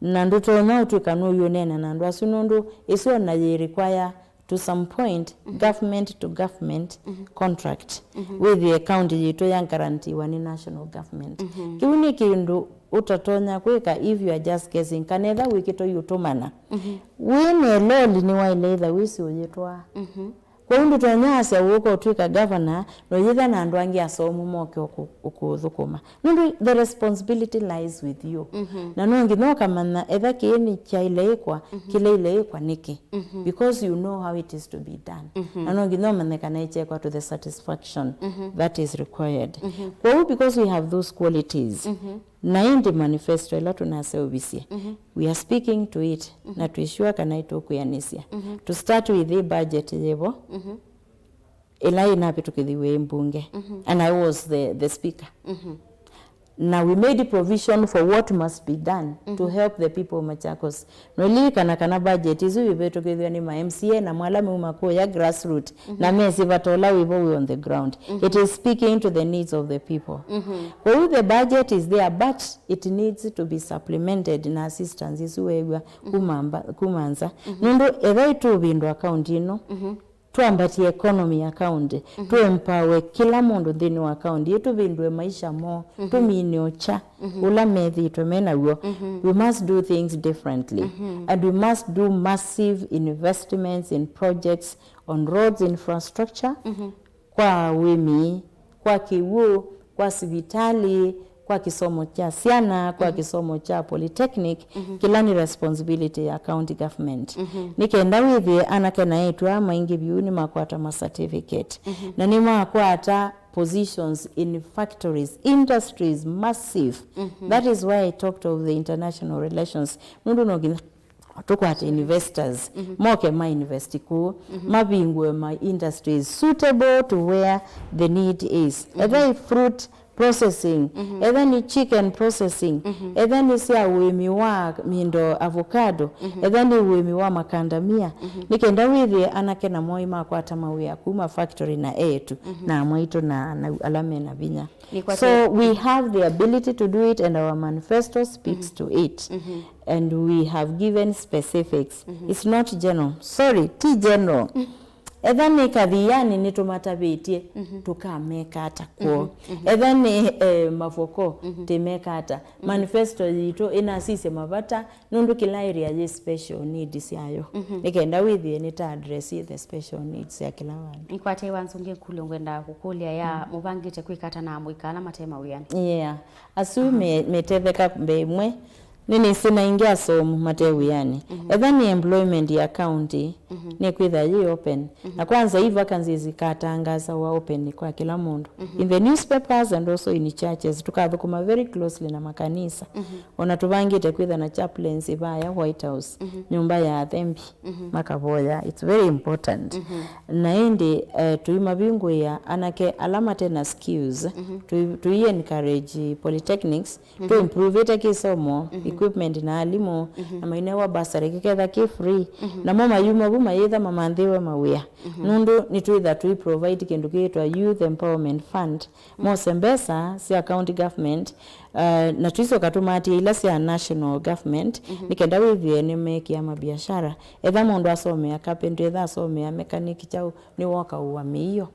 Na ndũtonya ũtw'ĩka nũyũneena na andũ asu, nũndũ ĩsu ona yĩ require to some point, government to government contract, wĩthĩe county yitũ ya guaranteewa nĩ national government. Kĩu nĩ kĩndũ ũtatonya kwĩka if you are just guessing, kana etha wĩkĩtwa iũtũmana. Wĩ na loli nĩwaĩle ĩtha wĩsĩ ũyĩtwaa. Kwoou ndũtonya asya ũũka ũtw'ĩka governor na ũyĩtha na andũ angĩ asomu moke ũkũ-, ũkũthũkũma. Nũndũ the responsibility lies with you. Na no nginya ũkamanya etha kĩĩ nĩ kyaile ĩkwa, kĩleile ĩkwa nĩkĩ. Because you know how it is to be done. Na no nginya ũmanye kana ĩkyekwa to the satisfaction that is required. Kwoou because we have those qualities, na ĩndĩ manifesto ĩla tũnaseũvisye, we are speaking to it, na twĩ sure kana ĩtũkwĩanĩsya. To start with, ĩ budget yĩvo, ĩla ĩnavĩtũkĩthiw'e ĩ mbunge, and I was the, the speaker. Na we made provision for what must be done to help the people of Machakos. Nũlilikana kana budget isu ivĩtũkĩthw'a nĩ ma M C A na mwala meuma kũya grassroot, na mesĩ vata ũla wĩvo wĩ on the ground. It is speaking to the needs of the people. Kwoou the budget is there, but it needs to be supplemented na assistance isu weew'a kuma mba-, kuma nza. Nũndũ etha ĩtũvĩndũa kaunti ĩno, twambatie economy ya county, tũ empower kĩla mũndũ nthĩnĩ wa county, ĩ tũvĩndũe maisha moo, tũmine ũkya ũla methĩĩtwe me naw'o. We must do things differently, and we must do massive investments in projects on roads infrastructure, kwa ũĩmi, kwa kĩw'ũ, kwa sivitalĩ, kwa kĩsomo kya syana, kwa kĩsomo kya polytechnic, kĩla nĩ responsibility ya county government. Nĩ kenda wĩthĩe anake na eĩtu aa maingĩ vyũ nĩmakwata ma certificate, na nĩmakwata positions in factories, industries massive. That is why I talked of the international relations. Nũndũ no nginya tũkwate investors, moke ma invest kũu, mavingũe ma industries suitable to where the need is. Etha nĩ fruit processing, etha nĩ chicken processing, etha nĩ sya ũĩmi wa mindo, avocado, etha nĩ ũĩmi wa makandamia, nĩ kenda wĩthĩe anake namo nĩmakwata mawĩa kuma factory na eĩtu na amwaitũ na, na ala mena vinya. So we have the ability to do it and our manifesto speaks to it. And we have given specifics. It's not general. Sorry, ti general. Etha nĩ kathiani nĩtũmatavĩtye, tũkameka ata kwoo? Etha nĩ, eh, mavoko, tĩmeka ata? Manifesto yitũ ĩnasisya mavata, nũndũ kĩla area yĩ special needs syayo. Nĩ kenda wĩthĩe nĩta address the special needs sya kĩla vandũ. Nĩkwatĩwa nzũngĩ nkulyo ngwenda kũkũlya ya mũvangĩte kwĩka ata na amũika ala mate mawĩanĩ? Yeah. Asu me-, metetheka mbee ĩmwe, nĩnĩsĩ na ingĩ asomu mate wĩanĩ. Etha nĩ employment ya county, nĩkwĩtha yĩ open. Na kwanza i vacancies ikatangasawa open kwa kĩla mũndũ. In the newspapers and also in churches, tũkathũkũma very closely na makanisa. Ona tũvangĩte kwĩtha na chaplaincy vaya White House, nyũmba ya athembi, makavoya. It's very important. Na ĩndĩ, eh, tũimavingũĩa anake ala mate na skills, tũi-, tũi encourage polytechnics, tũ improve-ĩte kĩsomo, equipment na alimũ, na mainewa bursary kĩketha kĩ free. Namo mayuma vu mayĩtha mamanthĩwe mawĩa. Nũndũ nĩtwĩtha tũi provide kĩndũ kĩĩtwa Youth Empowerment Fund. Mose mbesa sya county government, uh, na tũisoka tũmaatĩe ila sya national government, nĩ kenda wĩthĩe nĩmekĩa mabiashara. Etha mũndũ asomea carpentry, etha asomea mechanic, kyaũ, nĩwoka ũa mĩio.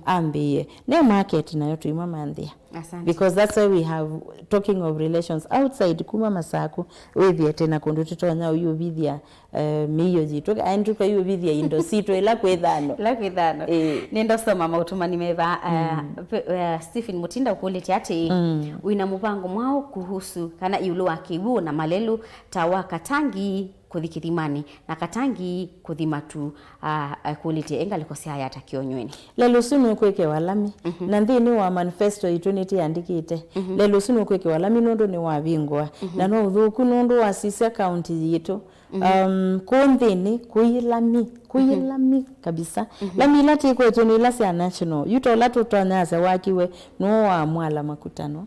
Ambĩĩe. Ne market nayo tũimamanthĩa. Asante. Because that's why we have, talking of relations outside kuma Masaku, wĩthĩe tena kũndũ tũtonya ũyũvithya, eh, mĩio yitũ, aĩ tũkaiũvithya indo sitũ ila kwĩ thano. Ila kwĩ thano. Ĩĩ. Nĩndasoma maũtũmani meva, eh, pe-, eh, Stephen Mutinda ũkũlĩtye atĩ, wĩna mũvango mwaũ kuhusu kana ĩũlũ wa kĩw'ũ na malelũ ta wa Katangi kũthi kĩthimanĩ, na Katangi kũthi matu, ah, akũlĩtye ĩ ngalĩko sya ata kĩonywenĩ? Lelũ ũsu nũkwĩkĩwa lami, na nthĩnĩ wa manifesto itũ nĩtĩandĩkĩte, lelũ ũsu nũkwĩkĩwa lami nũndũ nĩwavingũa, na no ũthũku nũndũ wasisya kaunti yitũ. Um, kũũ nthĩnĩ, kũi lami, kũi lami kabisa. Lami ila tĩkwetwe nĩ ila sya national. Yu ta ũla tũtonyasya wakiwe nũũ wa Mwala Makutano.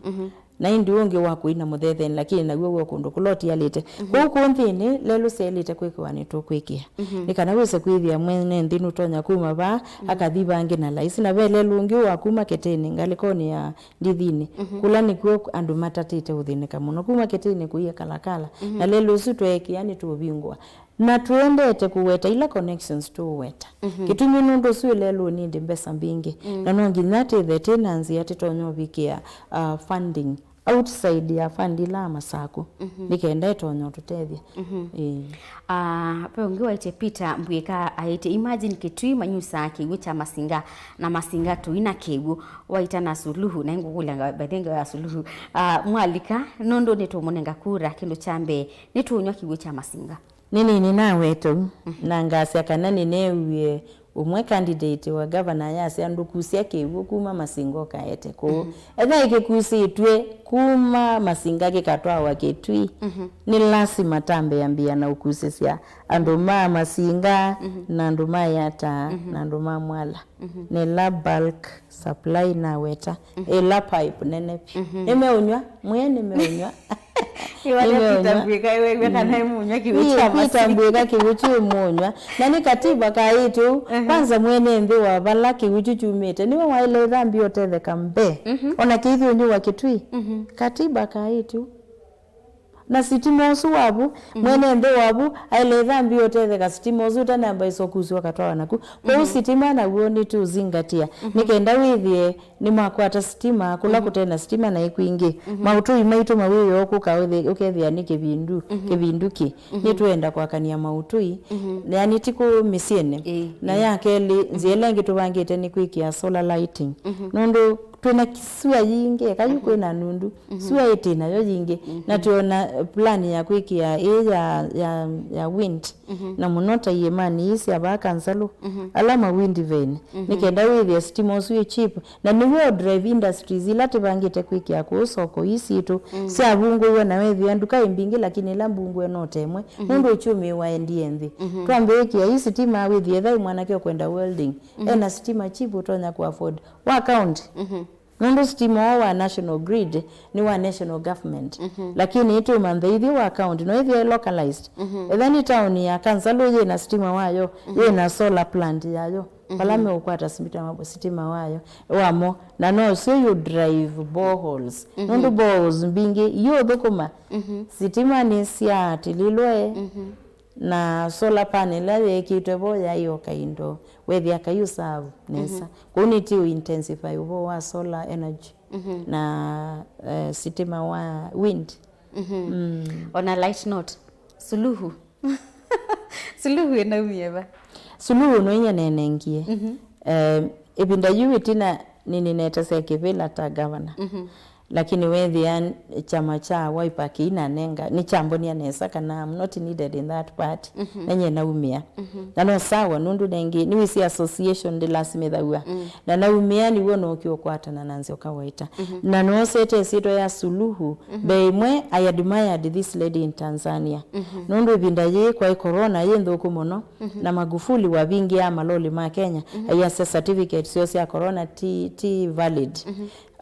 Na ĩndĩ ũngĩ wa kũina mũthetheni, lakini naw'o wĩ o kũndũ kũla ũtialĩte. Kwoou kũũ nthĩnĩ, lelũ syaĩlĩte kwĩkĩwa nĩtũkwĩkĩa. Nĩ kana wĩse kwĩthĩa mwene nthĩ nũtonya kuma vaa, akathi vangĩ na laisi. Na ve lelũ ũngĩ wa kuma Ketĩnĩ, ngalĩkonĩ ya Ndithinĩ, kũla nĩkw'o andũ matatĩte ũthĩnĩka mũno. Kuma Ketĩnĩ kũie Kalakala. Na lelũ ũsu tweekĩa nĩtũũvingũa. Na tũendete kũweta ila connections tũũweta. Kĩtumi nũndũ ũsu wĩ lelũnĩ ĩndĩ mbesa mbingĩ. Na no nginya tĩthe twĩ na nzĩa tũtonya ũvikĩa, uh, funding outside ya fund ila Masaku. Nĩ kenda ĩtonya ũtũtethya. Ĩĩ. Ah, ve ũngĩ waĩtye Peter Mbwĩka aĩtye, imagine Kitui manyusaa kĩw'ũ kya Masinga, na Masinga tũina kĩw'ũ. Waita na Suluhu, na ngũkũlya nga-, by the way, ya Suluhu. Ah, mwalika, nũndũ nĩtũmũnenga kura, kĩndũ kya mbee, nĩtũũnyw'a kĩw'ũ kya Masinga. Nĩnĩ nĩnaweta ũu, na ngasya kana nĩneewie ũmwe candidate wa governor ayasya, "Ndũkusya kĩw'ũ kuma Masinga ũkaete kũũ." Ethĩwa kĩkusĩtw'e kuma Masinga kĩkatwawa Kitui, nĩ lasima tambe ambĩa na ũkusĩsya andũ ma Masinga, na andũ ma Yatta, na andũ ma Mwala. Nĩ la bulk supply naweta. Ĩla pipe nene vyũ. Nĩmeũnyw'a, mwĩe nĩmeũnyw'a. Nĩmeũnyw'a. Peter Mbwĩka, ĩwew'a kana ĩmũnyw'a kĩw'ũ kya Peter Masinga. Mbwĩka kĩw'ũ kyu ĩmũnyw'a. Na nĩ katiba kaĩte ũu. Kwanza mwene nthĩ wa vala kĩw'ũ kyu kyumĩte, nĩwe waĩle ĩthambi ũtetheka mbee. Ona kĩithi ũnyuwa Kitui. Katiba kaĩte ũu. Na sitima ũsu wavu, mwene nthĩ wavu, aĩle ĩthambi ũtetheka sitima ũsu ũtanamba ĩsokusya ũkatwawa naku. Kwoou sitima naw'o nĩtũũzingatia. Nĩ kenda wĩthĩe nĩmakwata sitima, kũla kũte na sitima na ĩkwingĩ. Maũtũi maitũ mawĩoo kũka ũkethĩa nĩ kĩvindu, kĩvindu kĩ. Nĩtwenda kwakany'a maũtũi, yani ti kũu mĩsyĩnĩ. Ĩĩ, na ya kelĩ, nzĩa ĩla ĩngĩ tũvangĩte nĩ kwĩkĩa solar lighting. Nũndũ twĩna sua yingĩ, eka yu kwĩna nundu. Sua ĩtĩ nayo yingĩ. Na twĩona plan ya kwĩkĩa ĩĩ ya, ya, ya wind. Na mũno ta iĩmanĩ ii sya vaa Kansalũ, ala ma wind vane. Nĩ kenda wĩthĩe sitima ũsu ĩ cheap. Na nĩw'o drive industries ila tũvangĩte kwĩkĩa kũũ soko ii sitũ syavungũiwe, na wethĩa nduka ĩ mbingĩ, lakini ila mbungue no temwe. Nũndũ uchumi waendie nthĩ. Twambĩĩkĩa ii sitima, wĩthĩe ethĩwa mwanake ũkwenda welding, ena sitima cheap ũtonya kũ afford. Wa county. Nũndũ sitima ũũ wa national grid nĩ wa national government. Lakini ĩtũmanthe ithyĩ wa county, no ĩthĩe localized. Ethĩwa nĩ taoni ya Kansalũ yĩ na sitima wayo, yĩ na solar plant yayo. Vala meũkwata sitima, sitima wayo, wamo. Na no syo you drive boreholes. Nũndũ boreholes mbingĩ iũthũkũma. Sitima nĩ syatililwe. Na solar panel ĩla yĩkĩtwe vo yaĩ o kaindo, wethĩa kaiũ serve nesa. Kwoou nĩtĩ ũ intensify ũvoo wa solar energy na, eh, sitima wa wind. Ona light note. Suluhu. Suluhu ĩnaumie va? Suluhu noinya nenengie. Eh, ĩvinda yu ĩtina nĩnĩnetesea kĩvĩla ta governor. Lakini wethĩa kyama kya Wiper kĩinanenga, nĩkyambonia nesa kana I'm not needed in that party. Na nyie naumĩa. Na no sawa, nũndũ nengĩ, nĩwĩsĩ association ndĩlasimĩthaw'a. Na naumĩa nĩw'o nookie ũkwatana na Nzioka Waita. Na noosete ĩsyĩtwa ya Suluhu. Mbee ĩmwe, I admired this lady in Tanzania. Nũndũ ĩvinda yĩĩ kwaĩ corona yĩ nthũku mũno, na Magufuli wavingĩaa maloli ma Kenya, aiasya certificate syoo sya corona ti, ti valid.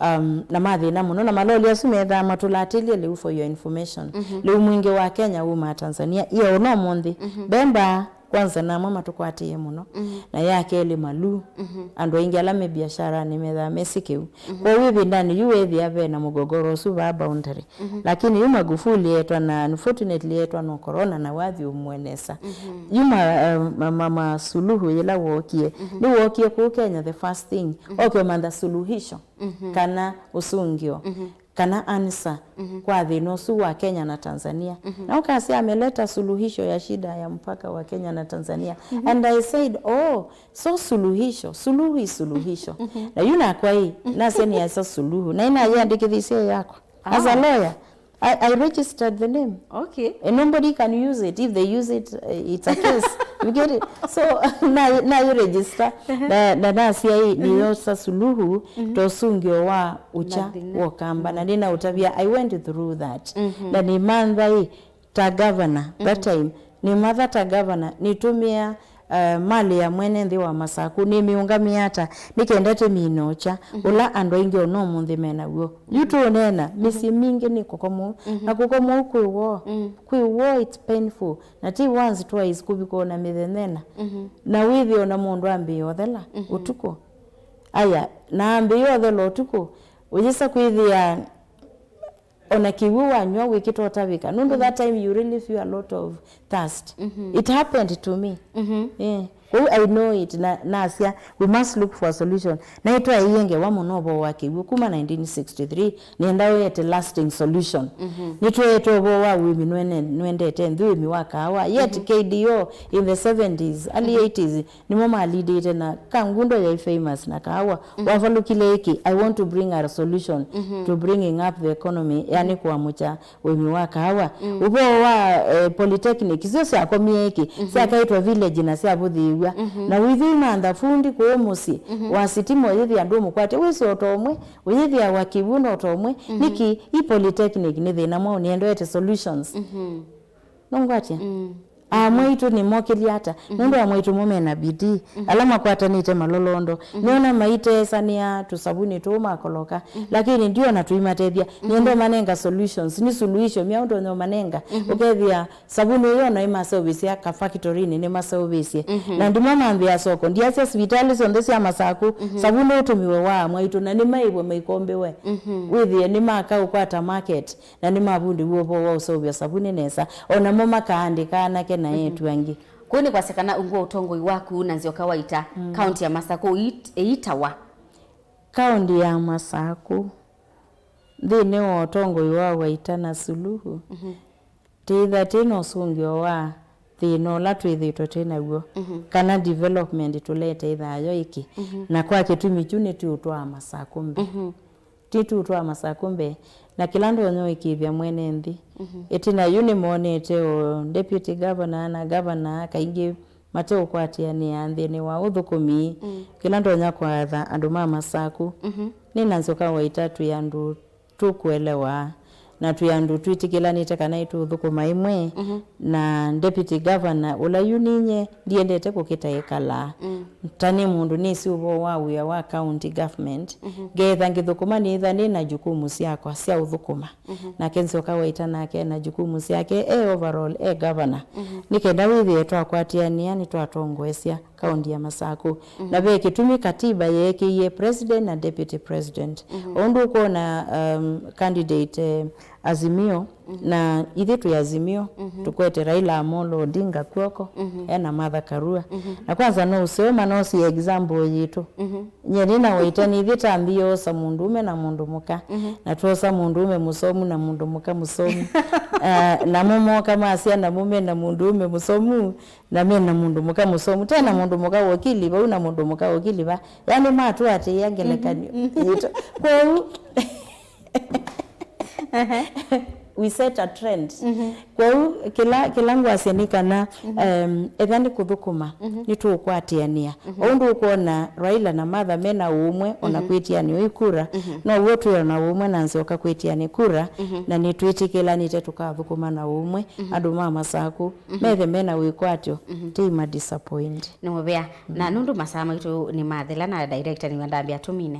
Um, na mathĩna mũno, na maloli asu methaa matũlatĩlye lĩu, for your information. Lĩu mwingĩ wa Kenya wumaa Tanzania, ĩoo no mũnthĩ. Mbemba, kwanza, namwe matũkwatĩĩe mũno. Na ya kelĩ, maluu. Andũ aingĩ ala me biasharanĩ methaa mesĩ kĩu. Kwoou ĩvindanĩ yu wethĩa ve na mũgogoro ũsu vaa boundary. Lakini yu Magufuli etwa, na unfortunately etwa no corona, na wathi ũmũenesa. Yu ma, eh, ma, ma, ma Suluhu yĩla wookie, nĩwookie kũu Kenya, the first thing. Oke ũmantha suluhisho, kana ũsũngĩo, kana answer kwa thĩna ũsu wa Kenya na Tanzania. Na ũkasya ameleta suluhisho ya shida ya mpaka wa Kenya na Tanzania. And I said, "Oh, so suluhisho, suluhu is suluhisho." Na yu nakwa ĩ, nasya nĩasa suluhu. Na ĩnayĩandĩkĩthisye yakwa. As a lawyer, I, I registered the name. Okay. And nobody can use it. If they use it, uh, it's a case. You get it? So, na, na you register. Na, na nasya ĩ, nĩyosa suluhu, to sungio wa ucha, mathĩna, wa kamba. Na nĩnaũtavya, I went through that. Na nĩmantha ĩ, ta governor, that time, nĩmatha ta governor, nĩtũmĩa, uh, malĩ ya mwene nthĩ wa Masaku, nĩmĩũngamĩa ata, nĩ kenda tĩmine ũkya, ũla andũ aingĩ ona ũmũnthĩ me naw'o. Yu tũũneena, mĩsyĩ mingĩ nĩ kũkomou, na kũkomou kwĩ woo, kwĩ woo, it's painful, na ti once, twice, kũvika ona mĩthenya ĩna. Na wĩthĩe ona mũndũ ambĩĩa ũthela ũtukũ. Aya, na ambĩĩa ũthela ũtukũ, ũyĩsa kwĩthĩa ona kĩw'ũ wanyw'a wĩkĩte ũtavĩka, nũndũ that time you really feel a lot of thirst. It happened to me. Eh, kwoou I know it, na nasya we must look for a solution. Na nĩtwaĩie ngewa mũno ũvoo wa kĩw'ũ kuma nineteen sixty-three, nĩenda ũete lasting solution. Nĩtũete ũvoo wa ũĩmi nwene-, nwendete nthĩ, ũĩmi wa kaawa, yet K D O in the seventies, early eighties, nĩmo malidĩte na Kangundo yaĩ famous na kaawa. Wavalũkile ĩkĩ, I want to bring a solution to bringing up the economy, yani kũamũkya ũĩmi wa kaawa. Ũvoo wa, eh, polytechnic, isyo syakomie ĩkĩ, syakaĩtwe village na syavũthĩĩw'a. Na wĩthĩe imantha fundi kũũ mũsyĩ wa sitima, ũyĩthĩa ndũmũkwatya, wĩsĩ o ta ũmwe, ũyĩthĩa wa kĩw'ũ no ta ũmwe. Nĩkĩ i polytechnic nĩ thĩna mwaũ? Nĩendete solutions. Nũngwatya? Amwaitũ nĩmokĩlye ata? Nũndũ amwaitũ mo mena bidii, ala makwatanĩte malolondo. Nĩona maitesanĩa tũsavunĩ tũũ makoloka, lakini ndiona tũimatethya. Nĩenda ũmanenga solutions, nĩ suluhisho myaũ ndonya ũmanenga. Ũkethĩa savunĩ ũyũ ona imaseũvĩsya ka factory-inĩ nĩmaseũvĩsye. Na ndimo mambĩa soko, ndiasya sivitalĩ syonthe sya Masaku, savunĩ ũtũmiwe wa amwaitũ, na nĩmaĩvwe maikombewe. Wĩthĩe nĩmaka ũkwata market. Na nĩmavundĩw'e ũvoo wa ũseũvya savunĩ nesa, o namo makaandĩka anake na eĩtu angĩ. Kũu nĩ kwasya kana ungu wa ũtongoi waku na Nzioka Waita, kaunti ya Masaku ĩit-, ĩitawa? Kaunti ya Masaku, nthĩnĩ wa ũtongoi wa Waita na Suluhu, tĩitha tĩ na ũsũngĩo wa thĩna ũla twĩthĩĩtwe twĩ naw'o, kana development tũlete ĩthayo ĩkĩ. Na kwa kĩtumi kyu nĩtũũtwaa Masaku mbee. Tĩtũũtwaa Masaku mbee, na kĩla ndonya ũĩkĩĩthya mwene nthĩ. Ĩtina yu nĩmonete o deputy governor na governor kaingĩ mateũkwatĩanĩa nthĩnĩ wa ũthũkũmi. Kĩla ndonya kwatha andũ ma Masaku, nĩ na Nzioka Waita twĩ andũ tũkũelewa, na twĩ andũ twĩtĩkĩlanĩte kana nĩtũũthũkũma ĩmwe, na deputy governor ũla yu ninyie ndiendete kũkĩta ĩkalaa. Ta nĩ mũndũ nĩsĩ ũvoo wa wĩa wa county government, ngeetha ngĩthũkũma nĩĩtha nĩ na jukumu syakwa sya ũthũkũma. Nake Nzioka Waita nake ena jukumu syake e overall e governor. Nĩ kenda wĩthĩe twakwatĩanĩa nĩtwatongoesya kaunti ya Masaku. Na ve kĩtumi katiba yeekĩie president na deputy president. O ũndũ ũkwona, um, candidate, eh, Azimio, na ithyĩ twĩ Azimio, tũkwete Raila Amolo Odinga kw'oko, ena Martha Karua. Na kwanza no ũseo manosie example yitũ. Nyie nĩ na Waita nĩ ithyĩ tambie osa mũndũũme na mũndũ mũka. Na twosa mũndũũme mũsomu na mũndũ mũka mũsomu. Ah, namo moka masya namo me na mũndũũme mũsomu. Na me na mũndũ mũka mũsomu, te na mũndũ mũka wokili vau na mũndũ mũka wokili va. Yani matũatĩĩa ngelekany'o yitũ. Kwoou, we set a trend. Kwoou kĩla, kĩla ngwasya nĩ kana, em, ethĩa nĩ kũthũkũma, nĩtũũkwatĩanĩa. O ũndũ ũkwona Raila na Martha me na ũũmwe ona kwĩtĩanĩa ĩ kura, now'o twĩ o na ũũmwe na Nzioka kwĩtĩanĩa kura, na nĩtwĩtĩkĩlanĩte tũkathũkũma na ũũmwe, andũ ma Masaku, methe mena wĩkwatyo, ti ma disappoint. Nĩ mũvea. Na nũndũ masaa maitũ nĩ mathela na director nĩwe ndambĩa tũmine.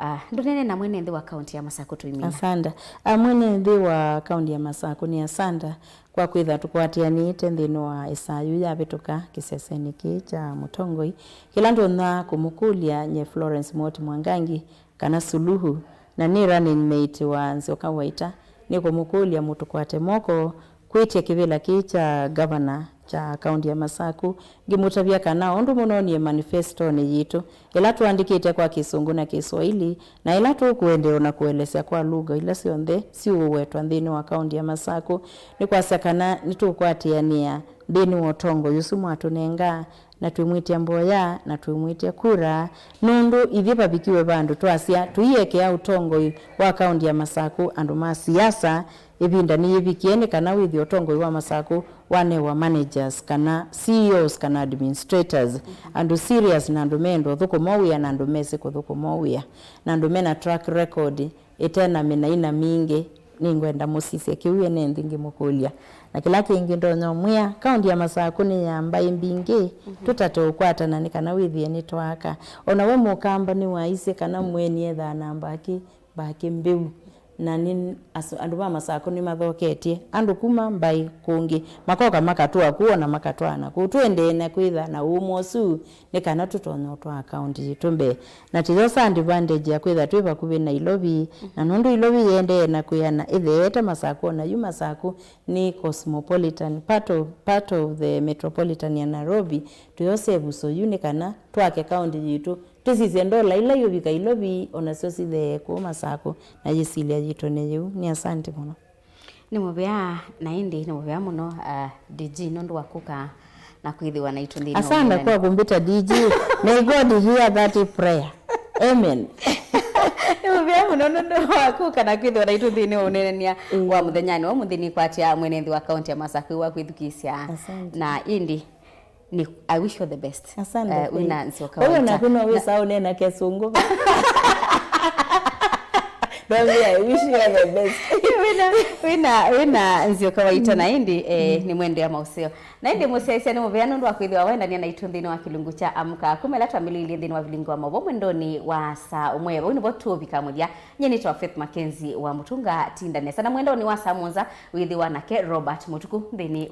Ah, ndũnene na mwene nthĩ wa kaunti ya Masaku tũimina. Asanda. A mwene nthĩ wa kaunti ya Masaku nĩ asanda kwa kwĩtha tũkwatĩanĩte nthĩnĩ wa ĩsaa yu yavĩtũka kĩsesenĩ kĩĩ kya mũtongoi. Kĩla ndonya kũmũkũlya nye Florence Moti Mwangangi, kana Suluhu, na nĩ running mate wa Nzioka Waita, nĩkũmũkũlya mũtũkwate moko kwĩtya kĩvĩla kĩĩ kya gavana kya kaunti ya Masaku, ngĩmũtavya kana ũndũ mũnonie manifestonĩ yitũ, ĩla tũandĩkĩte kwa Kĩsũngũ na Kĩswaili, na ĩla tũkũendeea na kũelesya kwa lugha ila syonthe siũwetwa nthĩnĩ wa kaunti ya Masaku, nĩ kwasya kana nĩtũkwatĩanĩa nthĩnĩ wa ũtongoi ũsu mwatũnenga, na twĩmwĩtya mboya, na twĩmwĩtya kura, nũndũ ithyĩ vavikiwe vandũ twasya tũiekea ũtongoi wa kaunti ya Masaku andũ ma siasa. Ĩvinda nĩyĩvikie nĩ kana wĩthĩe ũtongoi wa Masaku wanewa managers, kana C E Os, kana administrators, andũ serious, na andũ meenda ũthũkũma wĩa, na andũ mesĩ kũthũkũma wĩa, na andũ mena track record ĩte na mĩnaina mingĩ, Nĩngwenda mũsisye kĩu ene nthĩ ngĩmũkũlya. Na kĩla kĩngĩ ndonya ũmwĩa, kaũnti ya Masakũ nĩ ya mbaĩ mbingĩ, tũtate ũkwatana nĩ kana wĩthĩe nĩtwaaka. O na we Mũkamba nĩwaisye kana mũeni ethaa na mbakĩ, mbakĩ mbĩu. Na nĩ asu-, andũ ma Masakũ nĩmathoketye andũ kuma mbaĩ kũngĩ, makoka makatũa kũu, o na makatwaana kũu. Tũendee na kwĩtha na ũũma ũsu nĩ kana tũtonye ũtwaa kaũnti yitũ mbee. Na tũyosa advantage ya kwĩtha twĩ vakuvĩ na Ilovi, na nũndũ Ilovi yĩendee na kwĩana ĩtheete Masakũ, o na yu Masakũ nĩ cosmopolitan, part of, part of the metropolitan ya Nairobi, tũyose ĩvuso yu nĩ kana twake kaũnti yitũ, tũsisye ndola ila iũvika Ilovi, o nasyo sithee kũu Masakũ, na yĩsilya yitũ nĩ yĩu. Nĩ asante mũno. Nĩ mũvea, na ĩndĩ nĩ mũvea mũno, uh, D G, nũndũ wa kũka na kwĩthĩwa naitũ nthĩnĩ wa Asante ũneenany'a. Kwa kumbita D G. May God hear that prayer. Amen. Nĩ mũvea mũno nũndũ wa kũka na kwĩthĩwa naitũ nthĩnĩ wa ũneenany'a wa mũthenyanĩ wa ũmũnthĩ. Nĩkwatĩa mwene nthĩ wa kaunti ya Masakũ wa kwĩthukĩĩsya. Asante. Na ĩndĩ nĩ, I wish you all the best. Asante. Eh, wĩna nzyoka wa ita. Wewe naku no wĩsa ũneena kĩsũngũ. Don't be, I wish you all the best. Wĩna, wĩna, wĩna nzyoka wa ita na ĩndĩ, eh, nĩ mwendea maũseo. Na ĩndĩ mũsyaĩĩsya nĩ mũvea nũndũ wa kwĩthĩwa waendania naitũ nthĩnĩ wa kĩlungu kya Amka, kuma ĩla twambĩlĩĩlye nthĩnĩ wa vilingi wa maũvoo mwendonĩ wa saa ũmwe. Vau nĩvo tũũvika mũthya. Nyie nĩtawa Faith Mackenzie wa Mũtunga. Tinda nesa na mwendonĩ wa saa mũonza wĩthĩwa nake Robert Mũtuku nthĩnĩ